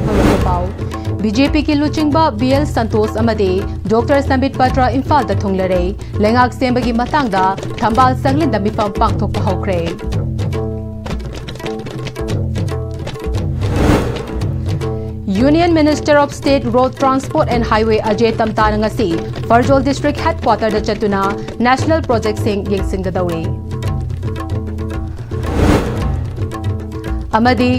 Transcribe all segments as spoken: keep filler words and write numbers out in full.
ꯃꯔꯨꯑꯣꯏꯕ ꯄꯥꯎ꯫ B J ꯄꯤꯒꯤ ꯂꯨꯆꯤꯡꯕ ꯕꯤ ꯑꯦꯜ ꯁꯟꯇꯣꯁ ꯑꯃꯗꯤ ꯗꯣꯛꯇꯔ ꯁꯝꯕꯤꯠ ꯄꯇ꯭ꯔ ꯏꯝꯐꯥꯜꯗ ꯊꯨꯡꯂꯔꯦ꯫ ꯂꯩꯉꯥꯛ ꯁꯦꯝꯕꯒꯤ ꯃꯇꯥꯡꯗ ꯊꯝꯕꯥꯜ ꯁꯪꯂꯤꯟꯗ ꯃꯤꯐꯝ ꯄꯥꯡꯊꯣꯛꯄ ꯍꯧꯈ꯭ꯔꯦ꯫ Union Minister of State Road Transport and Highway ꯑꯖꯦ ꯇꯝꯇꯥꯅ ꯉꯁꯤ ꯐꯔꯖꯣꯜ District Headquarter ꯗ ꯆꯠꯇꯨꯅ national project ꯁꯤꯡ ꯌꯦꯡꯁꯤꯟꯒꯗꯧꯔꯤ꯫ ꯑꯃꯗꯤ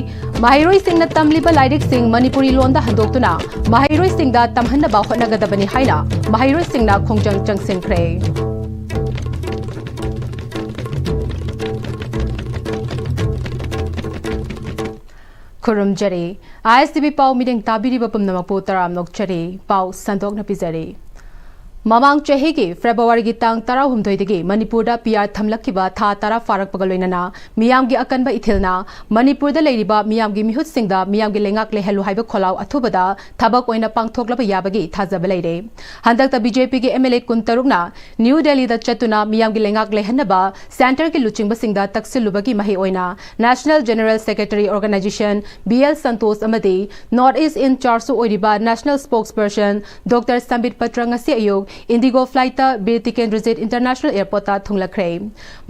ꯃꯍꯩꯔꯣꯏꯁꯤꯡꯅ ꯇꯝꯂꯤꯕ ꯂꯥꯏꯔꯤꯛꯁꯤꯡ ꯃꯅꯤꯄꯨꯔꯤ ꯂꯣꯟꯗ ꯍꯟꯗꯣꯛꯇꯨꯅ ꯃꯍꯩꯔꯣꯏꯁꯤꯡꯗ ꯇꯝꯍꯟꯅꯕ ꯍꯣꯠꯅꯒꯗꯕꯅꯤ ꯍꯥꯏꯅ ꯃꯍꯩꯔꯣꯏꯁꯤꯡꯅ ꯈꯣꯡꯖꯪ ꯆꯪꯁꯤꯟꯈ꯭ꯔꯦ꯫ ꯈꯨꯔꯨꯝꯖꯔꯤ꯫ ꯑꯥꯏ ꯑꯦꯁ ꯇꯤ ꯚꯤ ꯄꯥꯎ ꯃꯤꯠꯌꯦꯡ ꯇꯥꯕꯤꯔꯤꯕ ꯄꯨꯝꯅꯃꯛꯄꯨ ꯇꯔꯥꯝꯅ ꯑꯣꯛꯆꯔꯤ꯫ ꯄꯥꯎ ꯁꯟꯗꯣꯛꯅ ꯄꯤꯖꯔꯤ꯫ ꯃꯃꯥꯡ ꯆꯍꯤꯒꯤ ꯐꯦꯕ꯭ꯔꯨꯋꯥꯔꯤꯒꯤ ꯇꯥꯡ ꯇꯔꯥꯍꯨꯝꯗꯣꯏꯗꯒꯤ ꯃꯅꯤꯄꯨꯔꯗ ꯄꯤ ꯑꯥꯔ ꯊꯝꯂꯛꯈꯤꯕ ꯊꯥ ꯇꯔꯥ ꯐꯥꯔꯛꯄꯒ ꯂꯣꯏꯅꯅ ꯃꯤꯌꯥꯝꯒꯤ ꯑꯀꯟꯕ ꯏꯊꯤꯜꯅ ꯃꯅꯤꯄꯨꯔꯗ ꯂꯩꯔꯤꯕ ꯃꯤꯌꯥꯝꯒꯤ ꯃꯤꯍꯨꯠꯁꯤꯡꯗ ꯃꯤꯌꯥꯝꯒꯤ ꯂꯩꯉꯥꯛ ꯂꯩꯍꯜꯂꯨ ꯍꯥꯏꯕ ꯈꯣꯜꯂꯥꯎ ꯑꯊꯨꯕꯗ ꯊꯕꯛ ꯑꯣꯏꯅ ꯄꯥꯡꯊꯣꯛꯂꯕ ꯌꯥꯕꯒꯤ ꯊꯥꯖꯕ ꯂꯩꯔꯦ꯫ ꯍꯟꯗꯛꯇ ꯕꯤ ꯖꯦ ꯄꯤꯒꯤ ꯑꯦꯝ ꯑꯦꯜ ꯑꯦ ꯀꯨꯟꯇꯔꯨꯛꯅ ꯅ꯭ꯌꯨ ꯗꯦꯜꯂꯤꯗ ꯆꯠꯇꯨꯅ ꯃꯤꯌꯥꯝꯒꯤ ꯂꯩꯉꯥꯛ ꯂꯩꯍꯟꯅꯕ ꯁꯦꯟꯇꯔꯒꯤ ꯂꯨꯆꯤꯡꯕꯁꯤꯡꯗ ꯇꯛꯁꯤꯜꯂꯨꯕꯒꯤ ꯃꯍꯩ ꯑꯣꯏꯅ National General Secretary Organization B L Santosh ꯑꯃꯗꯤ North East in Charge ꯁꯨ ꯑꯣꯏꯔꯤꯕ National Spokesperson ꯗꯣꯛꯇꯔ ꯁꯝꯕꯤꯠ ꯄꯇ꯭ꯔ ꯉꯁꯤ ꯑꯌꯨꯛ ꯏꯟꯗꯤꯒꯣ ꯐ꯭ꯂꯥꯏꯠꯇ ꯕꯤꯔ ꯇꯤꯀꯦꯟꯗ꯭ꯔꯖꯤꯠ International Airport ꯇ ꯊꯨꯡꯂꯈ꯭ꯔꯦ꯫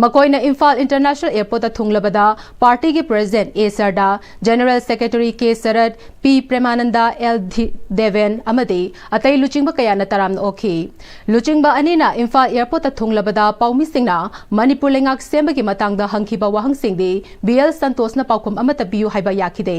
ꯃꯈꯣꯏꯅ ꯏꯝꯐꯥꯜ International Airport ꯇ ꯊꯨꯡꯂꯕꯗ ꯄꯥꯔꯇꯤꯒꯤ ꯄ꯭ꯔꯦꯁꯤꯗꯦꯟꯠ ꯑꯦ ꯁꯔꯗꯥ, ꯖꯦꯅꯔꯦꯜ ꯁꯦꯀ꯭ꯔꯦꯇꯔꯤ ꯀꯦ ꯁꯔꯠ, ꯄꯤ ꯄ꯭ꯔꯦꯃꯥꯅꯟꯗ, ꯑꯦꯜ ꯗꯤ-, ꯗꯦꯕꯦꯟ ꯑꯃꯗꯤ ꯑꯇꯩ ꯂꯨꯆꯤꯡꯕ ꯀꯌꯥꯅ ꯇꯔꯥꯝꯅ ꯑꯣꯛꯈꯤ꯫ ꯂꯨꯆꯤꯡꯕ ꯑꯅꯤꯅ ꯏꯝꯐꯥꯜ ꯑꯦꯌꯔꯄꯣꯔꯠꯇ ꯊꯨꯡꯂꯕꯗ ꯄꯥꯎꯃꯤꯁꯤꯡꯅ ꯃꯅꯤꯄꯨꯔ ꯂꯩꯉꯥꯛ ꯁꯦꯝꯕꯒꯤ ꯃꯇꯥꯡꯗ ꯍꯪꯈꯤꯕ ꯋꯥꯍꯪꯁꯤꯡꯗꯤ ꯕꯤ ꯑꯦꯜ ꯁꯟꯇꯣꯁꯅ ꯄꯥꯎꯈꯨꯝ ꯑꯃꯠꯇ ꯄꯤꯌꯨ ꯍꯥꯏꯕ ꯌꯥꯈꯤꯗꯦ꯫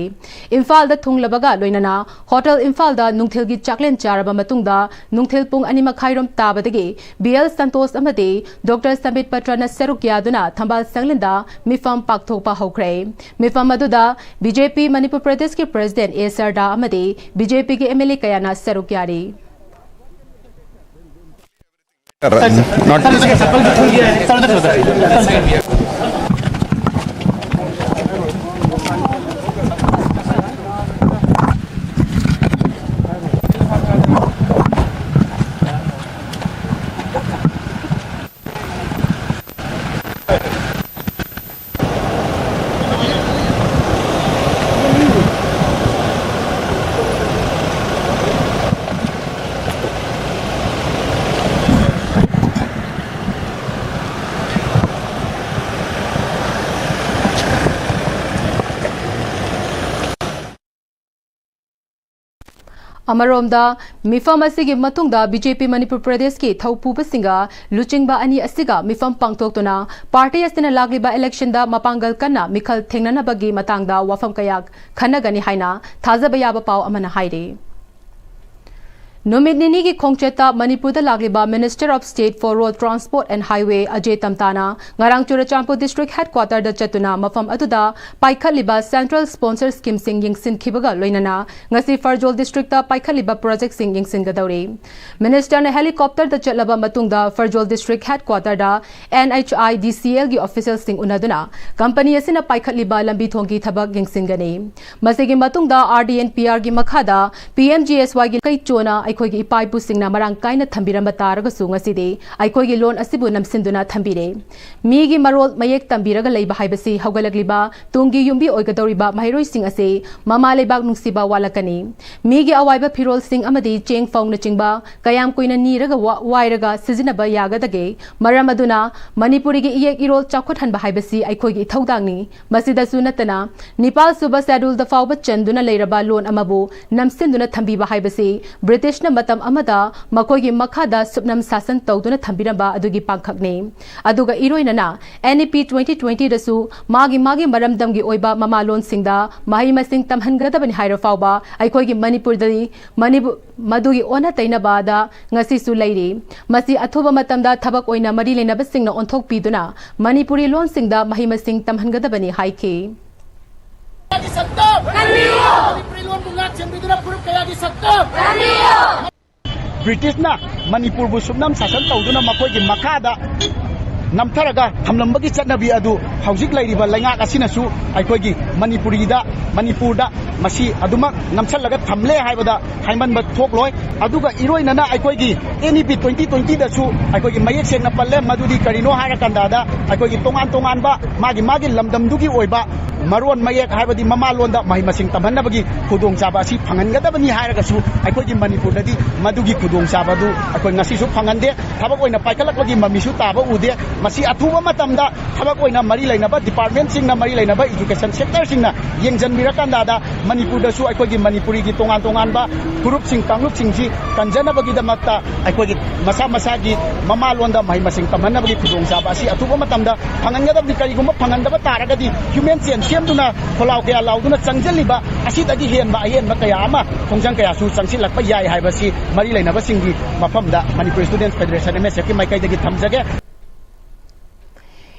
ꯏꯝꯐꯥꯜꯗ ꯊꯨꯡꯂꯕꯒ ꯂꯣꯏꯅꯅ ꯍꯣꯇꯦꯜ ꯏꯝꯐꯥꯜꯗ ꯅꯨꯡꯊꯤꯜꯒꯤ ꯆꯥꯛꯂꯦꯟ ꯆꯥꯔꯕ ꯃꯇꯨꯡꯗ ꯅꯨꯡꯊꯤꯜ ꯄꯨꯡ ꯑꯅꯤ ꯃꯈꯥꯏꯔꯣꯝ ꯇꯥꯕꯗꯒꯤ ꯕꯤ ꯑꯦꯜ ꯁꯟꯇꯣꯁ ꯑꯃꯗꯤ ꯗꯣꯛꯇꯔ ꯁꯝꯕꯤꯠ ꯄꯇ꯭ꯔꯅ ꯁꯔꯨꯛ ꯌꯥꯗꯨꯅ ꯊꯝꯕꯥꯜ ꯁꯪꯂꯤꯟꯗ ꯃꯤꯐꯝ ꯄꯥꯡꯊꯣꯛꯄ ꯍꯧꯈ꯭ꯔꯦ꯫ ꯃꯤꯐꯝ ꯑꯗꯨꯗ ꯕꯤ ꯖꯦ ꯄꯤ ꯃꯅꯤꯄꯨꯔ ꯄ꯭ꯔꯗꯦꯁꯀꯤ ꯄ꯭ꯔꯦꯁꯤꯗꯦꯟꯠ ꯑꯦ ꯁꯔꯗꯥ ꯑꯃꯗꯤ ꯕꯤ ꯖꯦ ꯄꯤꯒꯤ ꯑꯦꯝ ꯑꯦꯜ ꯑꯦ ꯀꯌꯥꯅ ꯁꯔꯨꯛ ꯌꯥꯔꯤ꯫ ꯑꯃꯔꯣꯝꯗ, ꯃꯤꯐꯝ ꯑꯁꯤꯒꯤ ꯃꯇꯨꯡꯗ ꯕꯤ ꯖꯦ ꯄꯤ ꯃꯅꯤꯄꯨꯔ ꯄ꯭ꯔꯗꯦꯁꯀꯤ ꯊꯧꯄꯨꯕꯁꯤꯡꯒ ꯂꯨꯆꯤꯡꯕ ꯑꯅꯤ ꯑꯁꯤꯒ ꯃꯤꯐꯝ ꯄꯥꯡꯊꯣꯛꯇꯨꯅ ꯄꯥꯔꯇꯤ ꯑꯁꯤꯅ ꯂꯥꯛꯂꯤꯕ ꯏꯂꯦꯛꯁꯟꯗ ꯃꯄꯥꯡꯒꯜ ꯀꯟꯅ ꯃꯤꯈꯜ ꯊꯦꯡꯅꯅꯕꯒꯤ ꯃꯇꯥꯡꯗ ꯋꯥꯐꯝ ꯀꯌꯥ ꯈꯟꯅꯒꯅꯤ ꯍꯥꯏꯅ ꯊꯥꯖꯕ ꯌꯥꯕ ꯄꯥꯎ ꯑꯃꯅ ꯍꯥꯏꯔꯤ꯫ ꯅꯨꯃꯤꯠ ꯅꯤꯅꯤꯒꯤ ꯈꯣꯡꯆꯠꯇ ꯃꯅꯤꯄꯨꯔꯗ ꯂꯥꯛꯂꯤꯕ Minister of State for Road Transport and Highway ꯑꯖꯦ ꯇꯝꯇꯥꯅ ꯉꯔꯥꯡ ꯆꯨꯔꯆꯥꯟꯄꯨꯔ District Headquarterꯗ ꯆꯠꯇꯨꯅ ꯃꯐꯝ ꯑꯗꯨꯗ ꯄꯥꯏꯈꯠꯂꯤꯕ Central Sponsor Schemeꯁꯤꯡ ꯌꯦꯡꯁꯤꯟꯈꯤꯕꯒ ꯂꯣꯏꯅꯅ ꯉꯁꯤ ꯐꯔꯖꯣꯜ Districtꯇ ꯄꯥꯏꯈꯠꯂꯤꯕ projectꯁꯤꯡ ꯌꯦꯡꯁꯤꯟꯒꯗꯧꯔꯤ꯫ Ministerꯅ helicopterꯗ ꯆꯠꯂꯕ ꯃꯇꯨꯡꯗ ꯐꯔꯖꯣꯜ District Headquarterꯗ N H I D C Lꯒꯤ officialꯁꯤꯡ ꯎꯅꯗꯨꯅ company ꯑꯁꯤꯅ ꯄꯥꯏꯈꯠꯂꯤꯕ ꯂꯝꯕꯤ ꯊꯣꯡꯒꯤ ꯊꯕꯛ ꯌꯦꯡꯁꯤꯟꯒꯅꯤ꯫ ꯃꯁꯤꯒꯤ ꯃꯇꯨꯡꯗ R D N P Rꯒꯤ ꯃꯈꯥꯗ P M G S Yꯒꯤ ꯀꯩ ꯆꯣꯅ ꯑꯩꯈꯣꯏꯒꯤ ꯏꯄꯥ ꯏꯄꯨꯁꯤꯡꯅ ꯃꯔꯥꯡ ꯀꯥꯏꯅ ꯊꯝꯕꯤꯔꯝꯕ ꯇꯥꯔꯒꯁꯨ ꯉꯁꯤꯗꯤ ꯑꯩꯈꯣꯏꯒꯤ ꯂꯣꯟ ꯑꯁꯤꯕꯨ ꯅꯝꯁꯤꯟꯗꯨꯅ ꯊꯝꯕꯤꯔꯦ꯫ ꯃꯤꯒꯤ ꯃꯔꯣꯜ ꯃꯌꯦꯛ ꯇꯝꯕꯤꯔꯒ ꯂꯩꯕ ꯍꯥꯏꯕꯁꯤ ꯍꯧꯒꯠꯂꯛꯂꯤꯕ ꯇꯨꯡꯒꯤ ꯌꯨꯝꯕꯤ ꯑꯣꯏꯒꯗꯧꯔꯤꯕ ꯃꯍꯩꯔꯣꯏꯁꯤꯡ ꯑꯁꯤ ꯃꯃꯥ ꯂꯩꯕꯥꯛ ꯅꯨꯡꯁꯤꯕ ꯋꯥꯠꯂꯛꯀꯅꯤ꯫ ꯃꯤꯒꯤ ꯑꯋꯥꯏꯕ ꯐꯤꯔꯣꯜꯁꯤꯡ ꯑꯃꯗꯤ ꯆꯦꯡ ꯐꯧꯅꯆꯤꯡꯕ ꯀꯌꯥꯝ ꯀꯨꯏꯅ ꯅꯤꯔꯒ ꯋꯥ-, ꯋꯥꯏꯔꯒ ꯁꯤꯖꯤꯟꯅꯕ ꯌꯥꯒꯗꯒꯦ? ꯃꯔꯝ ꯑꯗꯨꯅ ꯃꯅꯤꯄꯨꯔꯤꯒꯤ ꯏꯌꯦꯛ ꯏꯔꯣꯜ ꯆꯥꯎꯈꯠꯍꯟꯕ ꯍꯥꯏꯕꯁꯤ ꯑꯩꯈꯣꯏꯒꯤ ꯏꯊꯧꯗꯥꯡꯅꯤ꯫ ꯃꯁꯤꯗꯁꯨ ꯅꯠꯇꯅ, ꯅꯤꯄꯥꯜ ꯁꯨꯕ Scheduleꯗ ꯐꯥꯎꯕ ꯆꯟꯗꯨꯅ ꯂꯩꯔꯕ ꯂꯣꯟ ꯑꯃꯕꯨ ꯅꯝꯁꯤꯟꯗꯨꯅ ꯊꯝꯕꯤꯕ ꯍꯥꯏꯕꯁꯤ ꯕ꯭ꯔꯤꯇꯤꯁꯅ ꯃꯇꯝ ꯑꯃꯗ ꯃꯈꯣꯏꯒꯤ ꯃꯈꯥꯗ ꯁꯨꯞꯅꯝ ꯁꯥꯁꯟ ꯇꯧꯗꯨꯅ ꯊꯝꯕꯤꯔꯝꯕ ꯑꯗꯨꯒꯤ ꯄꯥꯡꯈꯛꯅꯤ꯫ ꯑꯗꯨꯒ ꯏꯔꯣꯏꯅꯅ N E P twenty twentyꯗꯁꯨ ꯃꯥꯒꯤ ꯃꯥꯒꯤ ꯃꯔꯝꯗꯝꯒꯤ ꯑꯣꯏꯕ ꯃꯃꯥꯂꯣꯟꯁꯤꯡꯗ ꯃꯍꯩ ꯃꯁꯤꯡ ꯇꯝꯍꯟꯒꯗꯕꯅꯤ ꯍꯥꯏꯔ ꯐꯥꯎꯕ ꯑꯩꯈꯣꯏꯒꯤ ꯃꯅꯤꯄꯨꯔꯗꯗꯤ ꯃꯅꯤꯄꯨ-, ꯃꯗꯨꯒꯤ ꯑꯣꯟꯅ ꯇꯩꯅꯕꯗ ꯉꯁꯤꯁꯨ ꯂꯩꯔꯤ꯫ ꯃꯁꯤ ꯑꯊꯨꯕ ꯃꯇꯝꯗ ꯊꯕꯛ ꯑꯣꯏꯅ ꯃꯔꯤ ꯂꯩꯅꯕꯁꯤꯡꯅ ꯑꯣꯟꯊꯣꯛꯄꯤꯗꯨꯅ ꯃꯅꯤꯄꯨꯔꯤ ꯂꯣꯟꯁꯤꯡꯗ ꯃꯍꯩ ꯃꯁꯤꯡ ꯇꯝꯍꯟꯒꯗꯕꯅꯤ ꯍꯥꯏꯈꯤ꯫ ꯀꯌꯥꯒꯤ ꯁꯛꯇꯝ! ꯀꯟꯕꯤꯌꯨ! ꯃꯅꯤꯄꯨꯔꯤ ꯂꯣꯟꯕꯨ ꯉꯥꯛ ꯁꯦꯟꯕꯤꯗꯨꯅ ꯐꯨꯔꯨꯞ ꯀꯌꯥꯒꯤ ꯁꯛꯇꯝ! ꯀꯟꯕꯤꯌꯨ! ꯕ꯭ꯔꯤꯇꯤꯁꯅ ꯃꯅꯤꯄꯨꯔꯕꯨ ꯁꯨꯞꯅꯝ ꯁꯥꯁꯟ ꯇꯧꯗꯨꯅ ꯃꯈꯣꯏꯒꯤ ꯃꯈꯥꯗ ꯅꯝꯊꯔꯒ ꯊꯝꯂꯝꯕꯒꯤ ꯆꯠꯅꯕꯤ ꯑꯗꯨ ꯍꯧꯖꯤꯛ ꯂꯩꯔꯤꯕ ꯂꯩꯉꯥꯛ ꯑꯁꯤꯅꯁꯨ ꯑꯩꯈꯣꯏꯒꯤ ꯃꯅꯤꯄꯨꯔꯤꯗ, ꯃꯅꯤꯄꯨꯔꯗ ꯃꯁꯤ ꯑꯗꯨꯃꯛ ꯅꯝꯁꯜꯂꯒ ꯊꯝꯂꯦ ꯍꯥꯏꯕꯗ ꯍꯥꯏꯃꯟꯕ ꯊꯣꯛꯂꯣꯏ꯫ ꯑꯗꯨꯒ ꯏꯔꯣꯏꯅꯅ ꯑꯩꯈꯣꯏꯒꯤ N E P twenty twentyꯗꯁꯨ ꯑꯩꯈꯣꯏꯒꯤ ꯃꯌꯦꯛ ꯁꯦꯡꯅ ꯄꯜꯂꯦ꯫ ꯃꯗꯨꯗꯤ ꯀꯔꯤꯅꯣ ꯍꯥꯏꯔꯀꯥꯟꯗ ꯑꯩꯈꯣꯏꯒꯤ ꯇꯣꯉꯥꯟ ꯇꯣꯉꯥꯟꯕ ꯃꯥꯒꯤ ꯃꯥꯒꯤ ꯂꯝꯗꯝꯗꯨꯒꯤ ꯑꯣꯏꯕ ꯃꯔꯣꯟ ꯃꯌꯦꯛ ꯍꯥꯏꯕꯗꯤ ꯃꯃꯥꯂꯣꯟꯗ ꯃꯍꯩ ꯃꯁꯤꯡ ꯇꯝꯍꯟꯅꯕꯒꯤ ꯈꯨꯗꯣꯡꯆꯥꯕ ꯑꯁꯤ ꯐꯪꯍꯟꯒꯗꯕꯅꯤ ꯍꯥꯏꯔꯒꯁꯨ, ꯑꯩꯈꯣꯏꯒꯤ ꯃꯅꯤꯄꯨꯔꯗꯗꯤ ꯃꯗꯨꯒꯤ ꯈꯨꯗꯣꯡꯆꯥꯕ ꯑꯗꯨ ꯑꯩꯈꯣꯏ ꯉꯁꯤꯁꯨ ꯐꯪꯍꯟꯗꯦ꯫ ꯊꯕꯛ ꯑꯣꯏꯅ ꯄꯥꯏꯈꯠꯂꯛꯄꯒꯤ ꯃꯃꯤꯁꯨ ꯇꯥꯕ ꯎꯗꯦ꯫ ꯃꯁꯤ ꯑꯊꯨꯕ ꯃꯇꯝꯗ ꯊꯕꯛ ꯑꯣꯏꯅ ꯃꯔꯤ ꯂꯩꯅꯕ departmentꯁꯤꯡꯅ, ꯃꯔꯤ ꯂꯩꯅꯕ education sectorꯁꯤꯡꯅ ꯌꯦꯡꯁꯤꯟꯕꯤꯔꯀꯥꯟꯗ ꯃꯅꯤꯄꯨꯔꯗꯁꯨ ꯑꯩꯈꯣꯏꯒꯤ ꯃꯅꯤꯄꯨꯔꯤꯒꯤ ꯇꯣꯉꯥꯟ ꯇꯣꯉꯥꯟꯕ ꯐꯨꯔꯨꯞꯁꯤꯡ, ꯀꯥꯡꯂꯨꯞꯁꯤꯡꯁꯤ ꯀꯟꯖꯅꯕꯒꯤꯗꯃꯛꯇ ꯑꯩꯈꯣꯏꯒꯤ ꯃꯁꯥ ꯃꯁꯥꯒꯤ ꯃꯃꯥꯂꯣꯟꯗ ꯃꯍꯩ ꯃꯁꯤꯡ ꯇꯝꯍꯟꯅꯕꯒꯤ ꯈꯨꯗꯣꯡꯆꯥꯕ ꯑꯁꯤ ꯑꯊꯨꯕ ꯃꯇꯝꯗ ꯐꯪꯍꯟꯒꯗꯕꯅꯤ꯫ ꯀꯔꯤꯒꯨꯝꯕ ꯐꯪꯍꯟꯗꯕ ꯇꯥꯔꯒꯗꯤ human chain ꯁꯦꯝꯗꯨꯅ ꯈꯣꯜꯂꯥꯎ ꯀꯌꯥ ꯂꯥꯎꯗꯨꯅ ꯆꯪꯁꯤꯜꯂꯤꯕ ꯑꯁꯤꯗꯒꯤ ꯍꯦꯟꯕ ꯑꯍꯦꯟꯕ ꯀꯌꯥ ꯑꯃ ꯈꯣꯡꯖꯪ ꯀꯌꯥꯁꯨ ꯆꯪꯁꯤꯜꯂꯛꯄ ꯌꯥꯏ ꯍꯥꯏꯕꯁꯤ ꯃꯔꯤ ꯂꯩꯅꯕꯁꯤꯡꯒꯤ ꯃꯐꯝꯗ Manipur Students Federation, MSFꯀꯤ ꯃꯥꯏꯀꯩꯗꯒꯤ ꯊꯝꯖꯒꯦ꯫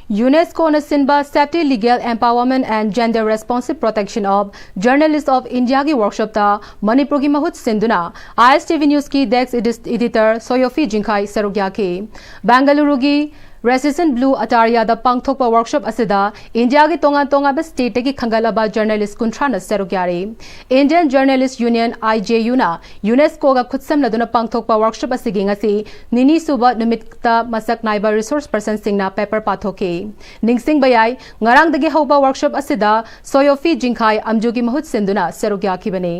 UNESCOꯅ ꯁꯤꯟꯕ Safety, Legal Empowerment and Gender Responsive Protection of Journalists of Indiaꯒꯤ workshopꯇ ꯃꯅꯤꯄꯨꯔꯒꯤ ꯃꯍꯨꯠ ꯁꯤꯟꯗꯨꯅ ISTV Newsꯀꯤ desk edis-, editor ꯁꯣꯌꯣꯐꯤ ꯖꯤꯡꯈꯥꯏ ꯁꯔꯨꯛ ꯌꯥꯈꯤ꯫ ꯕꯦꯡꯒꯂꯨꯔꯨꯒꯤ Radisson Blu Attariaꯗ ꯄꯥꯡꯊꯣꯛꯄ workshop ꯑꯁꯤꯗ ꯏꯟꯗꯤꯌꯥꯒꯤ ꯇꯣꯉꯥꯟ ꯇꯣꯉꯥꯟꯕ stateꯇꯒꯤ ꯈꯟꯒꯠꯂꯕ journalist ꯀꯨꯟꯊ꯭ꯔꯥꯅ ꯁꯔꯨꯛ ꯌꯥꯔꯤ꯫ Indian Journalist Union, IJUꯅ UNESCOꯒ ꯈꯨꯠꯁꯝꯅꯗꯨꯅ ꯄꯥꯡꯊꯣꯛꯄ workshop ꯑꯁꯤꯒꯤ ꯉꯁꯤ ꯅꯤꯅꯤ ꯁꯨꯕ ꯅꯨꯃꯤꯠꯇ ꯃꯁꯛ ꯅꯥꯏꯕ resource personꯁꯤꯡꯅ paper ꯄꯥꯊꯣꯛꯈꯤ꯫ ꯅꯤꯡꯁꯤꯡꯕ ꯌꯥꯏ, ꯉꯔꯥꯡꯗꯒꯤ ꯍꯧꯕ workshop ꯑꯁꯤꯗ ꯁꯣꯌꯣꯐꯤ ꯖꯤꯡꯈꯥꯏ ꯑꯝꯖꯨꯒꯤ ꯃꯍꯨꯠ ꯁꯤꯟꯗꯨꯅ ꯁꯔꯨꯛ ꯌꯥꯈꯤꯕꯅꯤ꯫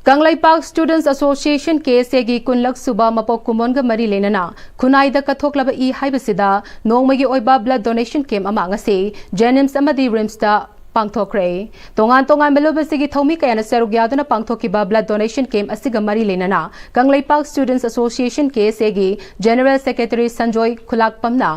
ꯀꯪꯂꯩꯄꯥꯛ Students Association, KSAꯒꯤ ꯀꯨꯟꯂꯛ ꯁꯨꯕ ꯃꯄꯣꯛ ꯀꯨꯝꯑꯣꯟꯒ ꯃꯔꯤ ꯂꯩꯅꯅ ꯈꯨꯟꯅꯥꯏꯗ ꯀꯠꯊꯣꯛꯂꯕ ꯏ ꯍꯥꯏꯕꯁꯤꯗ ꯅꯣꯡꯃꯒꯤ ꯑꯣꯏꯕ blood donation camp ꯑꯃ ꯉꯁꯤ JNIMS ꯑꯃꯗꯤ RIMSꯇ ꯄꯥꯡꯊꯣꯛꯈ꯭ꯔꯦ꯫ ꯇꯣꯉꯥꯟ ꯇꯣꯉꯥꯟꯕ ꯂꯨꯞ ꯑꯁꯤꯒꯤ ꯊꯧꯃꯤ ꯀꯌꯥꯅ ꯁꯔꯨꯛ ꯌꯥꯗꯨꯅ ꯄꯥꯡꯊꯣꯛꯈꯤꯕ blood donation camp ꯑꯁꯤꯒ ꯃꯔꯤ ꯂꯩꯅꯅ Kangleipak Students Association, KSAꯒꯤ General Secretary Sanjoy ꯈꯨꯂꯥꯛꯄꯝꯅ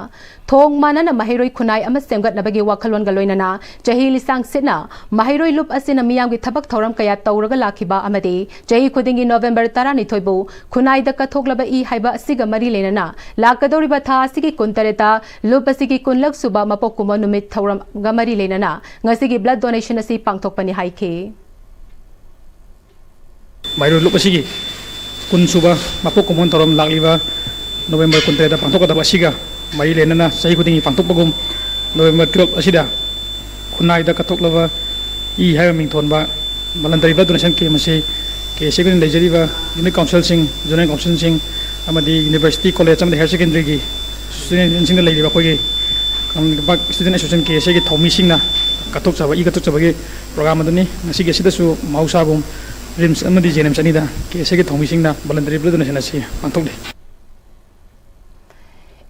ꯊꯣꯡ ꯃꯥꯟꯅꯅ ꯃꯍꯩꯔꯣꯏ ꯈꯨꯟꯅꯥꯏ ꯑꯃ ꯁꯦꯝꯒꯠꯅꯕꯒꯤ ꯋꯥꯈꯜꯂꯣꯟꯒ ꯂꯣꯏꯅꯅ ꯆꯍꯤ ꯂꯤꯁꯥꯡ ꯁꯤꯠꯅ ꯃꯍꯩꯔꯣꯏ ꯂꯨꯞ ꯑꯁꯤꯅ ꯃꯤꯌꯥꯝꯒꯤ ꯊꯕꯛ ꯊꯧꯔꯝ ꯀꯌꯥ ꯇꯧꯔꯒ ꯂꯥꯛꯈꯤꯕ ꯑꯃꯗꯤ ꯆꯍꯤ ꯈꯨꯗꯤꯡꯒꯤ November ꯇꯔꯥꯅꯤꯊꯣꯏꯕꯨ ꯈꯨꯟꯅꯥꯏꯗ ꯀꯠꯊꯣꯛꯂꯕ ꯏ ꯍꯥꯏꯕ ꯑꯁꯤꯒ ꯃꯔꯤ ꯂꯩꯅꯅ ꯂꯥꯛꯀꯗꯧꯔꯤꯕ ꯊꯥ ꯑꯁꯤꯒꯤ ꯀꯨꯟꯇꯔꯦꯠꯇ ꯂꯨꯞ ꯑꯁꯤꯒꯤ ꯀꯨꯟꯂꯛ ꯁꯨꯕ ꯃꯄꯣꯛ ꯀꯨꯝꯑꯣꯟ ꯅꯨꯃꯤꯠ ꯊꯧꯔꯝꯒ ꯃꯔꯤ ꯂꯩꯅꯅ ꯉꯁꯤꯒꯤ blood donation ꯑꯁꯤ ꯄꯥꯡꯊꯣꯛꯄꯅꯤ ꯍꯥꯏꯈꯤ꯫ ꯃꯍꯩꯔꯣꯏ ꯂꯨꯞ ꯑꯁꯤꯒꯤ ꯀꯨꯟ ꯁꯨꯕ ꯃꯄꯣꯛ ꯀꯨꯝꯑꯣꯟ ꯊꯧꯔꯝ ꯂꯥꯛꯂꯤꯕ November ꯀꯨꯟꯇꯔꯦꯠꯇ ꯄꯥꯡꯊꯣꯛꯀꯗꯕ ꯑꯁꯤꯒ ꯃꯔꯤ ꯂꯩꯅꯅ ꯆꯍꯤ ꯈꯨꯗꯤꯡꯒꯤ ꯄꯥꯡꯊꯣꯛꯄꯒꯨꯝ November twelve ꯑꯁꯤꯗ ꯈꯨꯟꯅꯥꯏꯗ ꯀꯠꯊꯣꯛꯂꯕ ꯏ ꯍꯥꯏꯕ ꯃꯤꯡꯊꯣꯟꯕ voluntary blood donation camp ꯑꯁꯤ KSA ꯈꯨꯗꯤꯡ ꯂꯩꯖꯔꯤꯕ unit councilꯁꯤꯡ, zonal councilꯁꯤꯡ ꯑꯃꯗꯤ university, college ꯑꯃꯗꯤ higher secondaryꯒꯤ ꯁ꯭ꯇꯨꯗꯦꯟ ꯌꯨꯅꯤꯌꯟꯁꯤꯡꯗ ꯂꯩꯔꯤꯕ ꯑꯩꯈꯣꯏꯒꯤ ꯀꯪꯂꯩꯄꯥꯛ ꯁ꯭ꯇꯨꯗꯦꯟ ꯑꯦꯁꯣꯁꯤꯌꯦꯁꯟ, ꯀꯦ ꯑꯦꯁ ꯑꯦꯒꯤ ꯊꯧꯃꯤꯁꯤꯡꯅ ꯀꯠꯊꯣꯛꯆꯕ, ꯏ ꯀꯠꯊꯣꯛꯆꯕꯒꯤ ꯄ꯭ꯔꯣꯒ꯭ꯔꯥꯝ ꯑꯗꯨꯅꯤ꯫ ꯉꯁꯤꯒꯤ ꯑꯁꯤꯗꯁꯨ ꯃꯍꯧꯁꯥꯒꯨꯝ ꯔꯤꯝꯁ ꯑꯃꯗꯤ ꯖꯦ ꯑꯦꯟ ꯑꯦꯝꯁ ꯑꯅꯤꯗ ꯀꯦ ꯑꯦꯁ ꯑꯦꯒꯤ ꯊꯧꯃꯤꯁꯤꯡꯅ ꯚꯣꯂꯟꯇꯔꯤ ꯕ꯭ꯂꯠ ꯗꯣꯅꯦꯁꯟ ꯑꯁꯤ ꯄꯥꯡꯊꯣꯛꯂꯤ꯫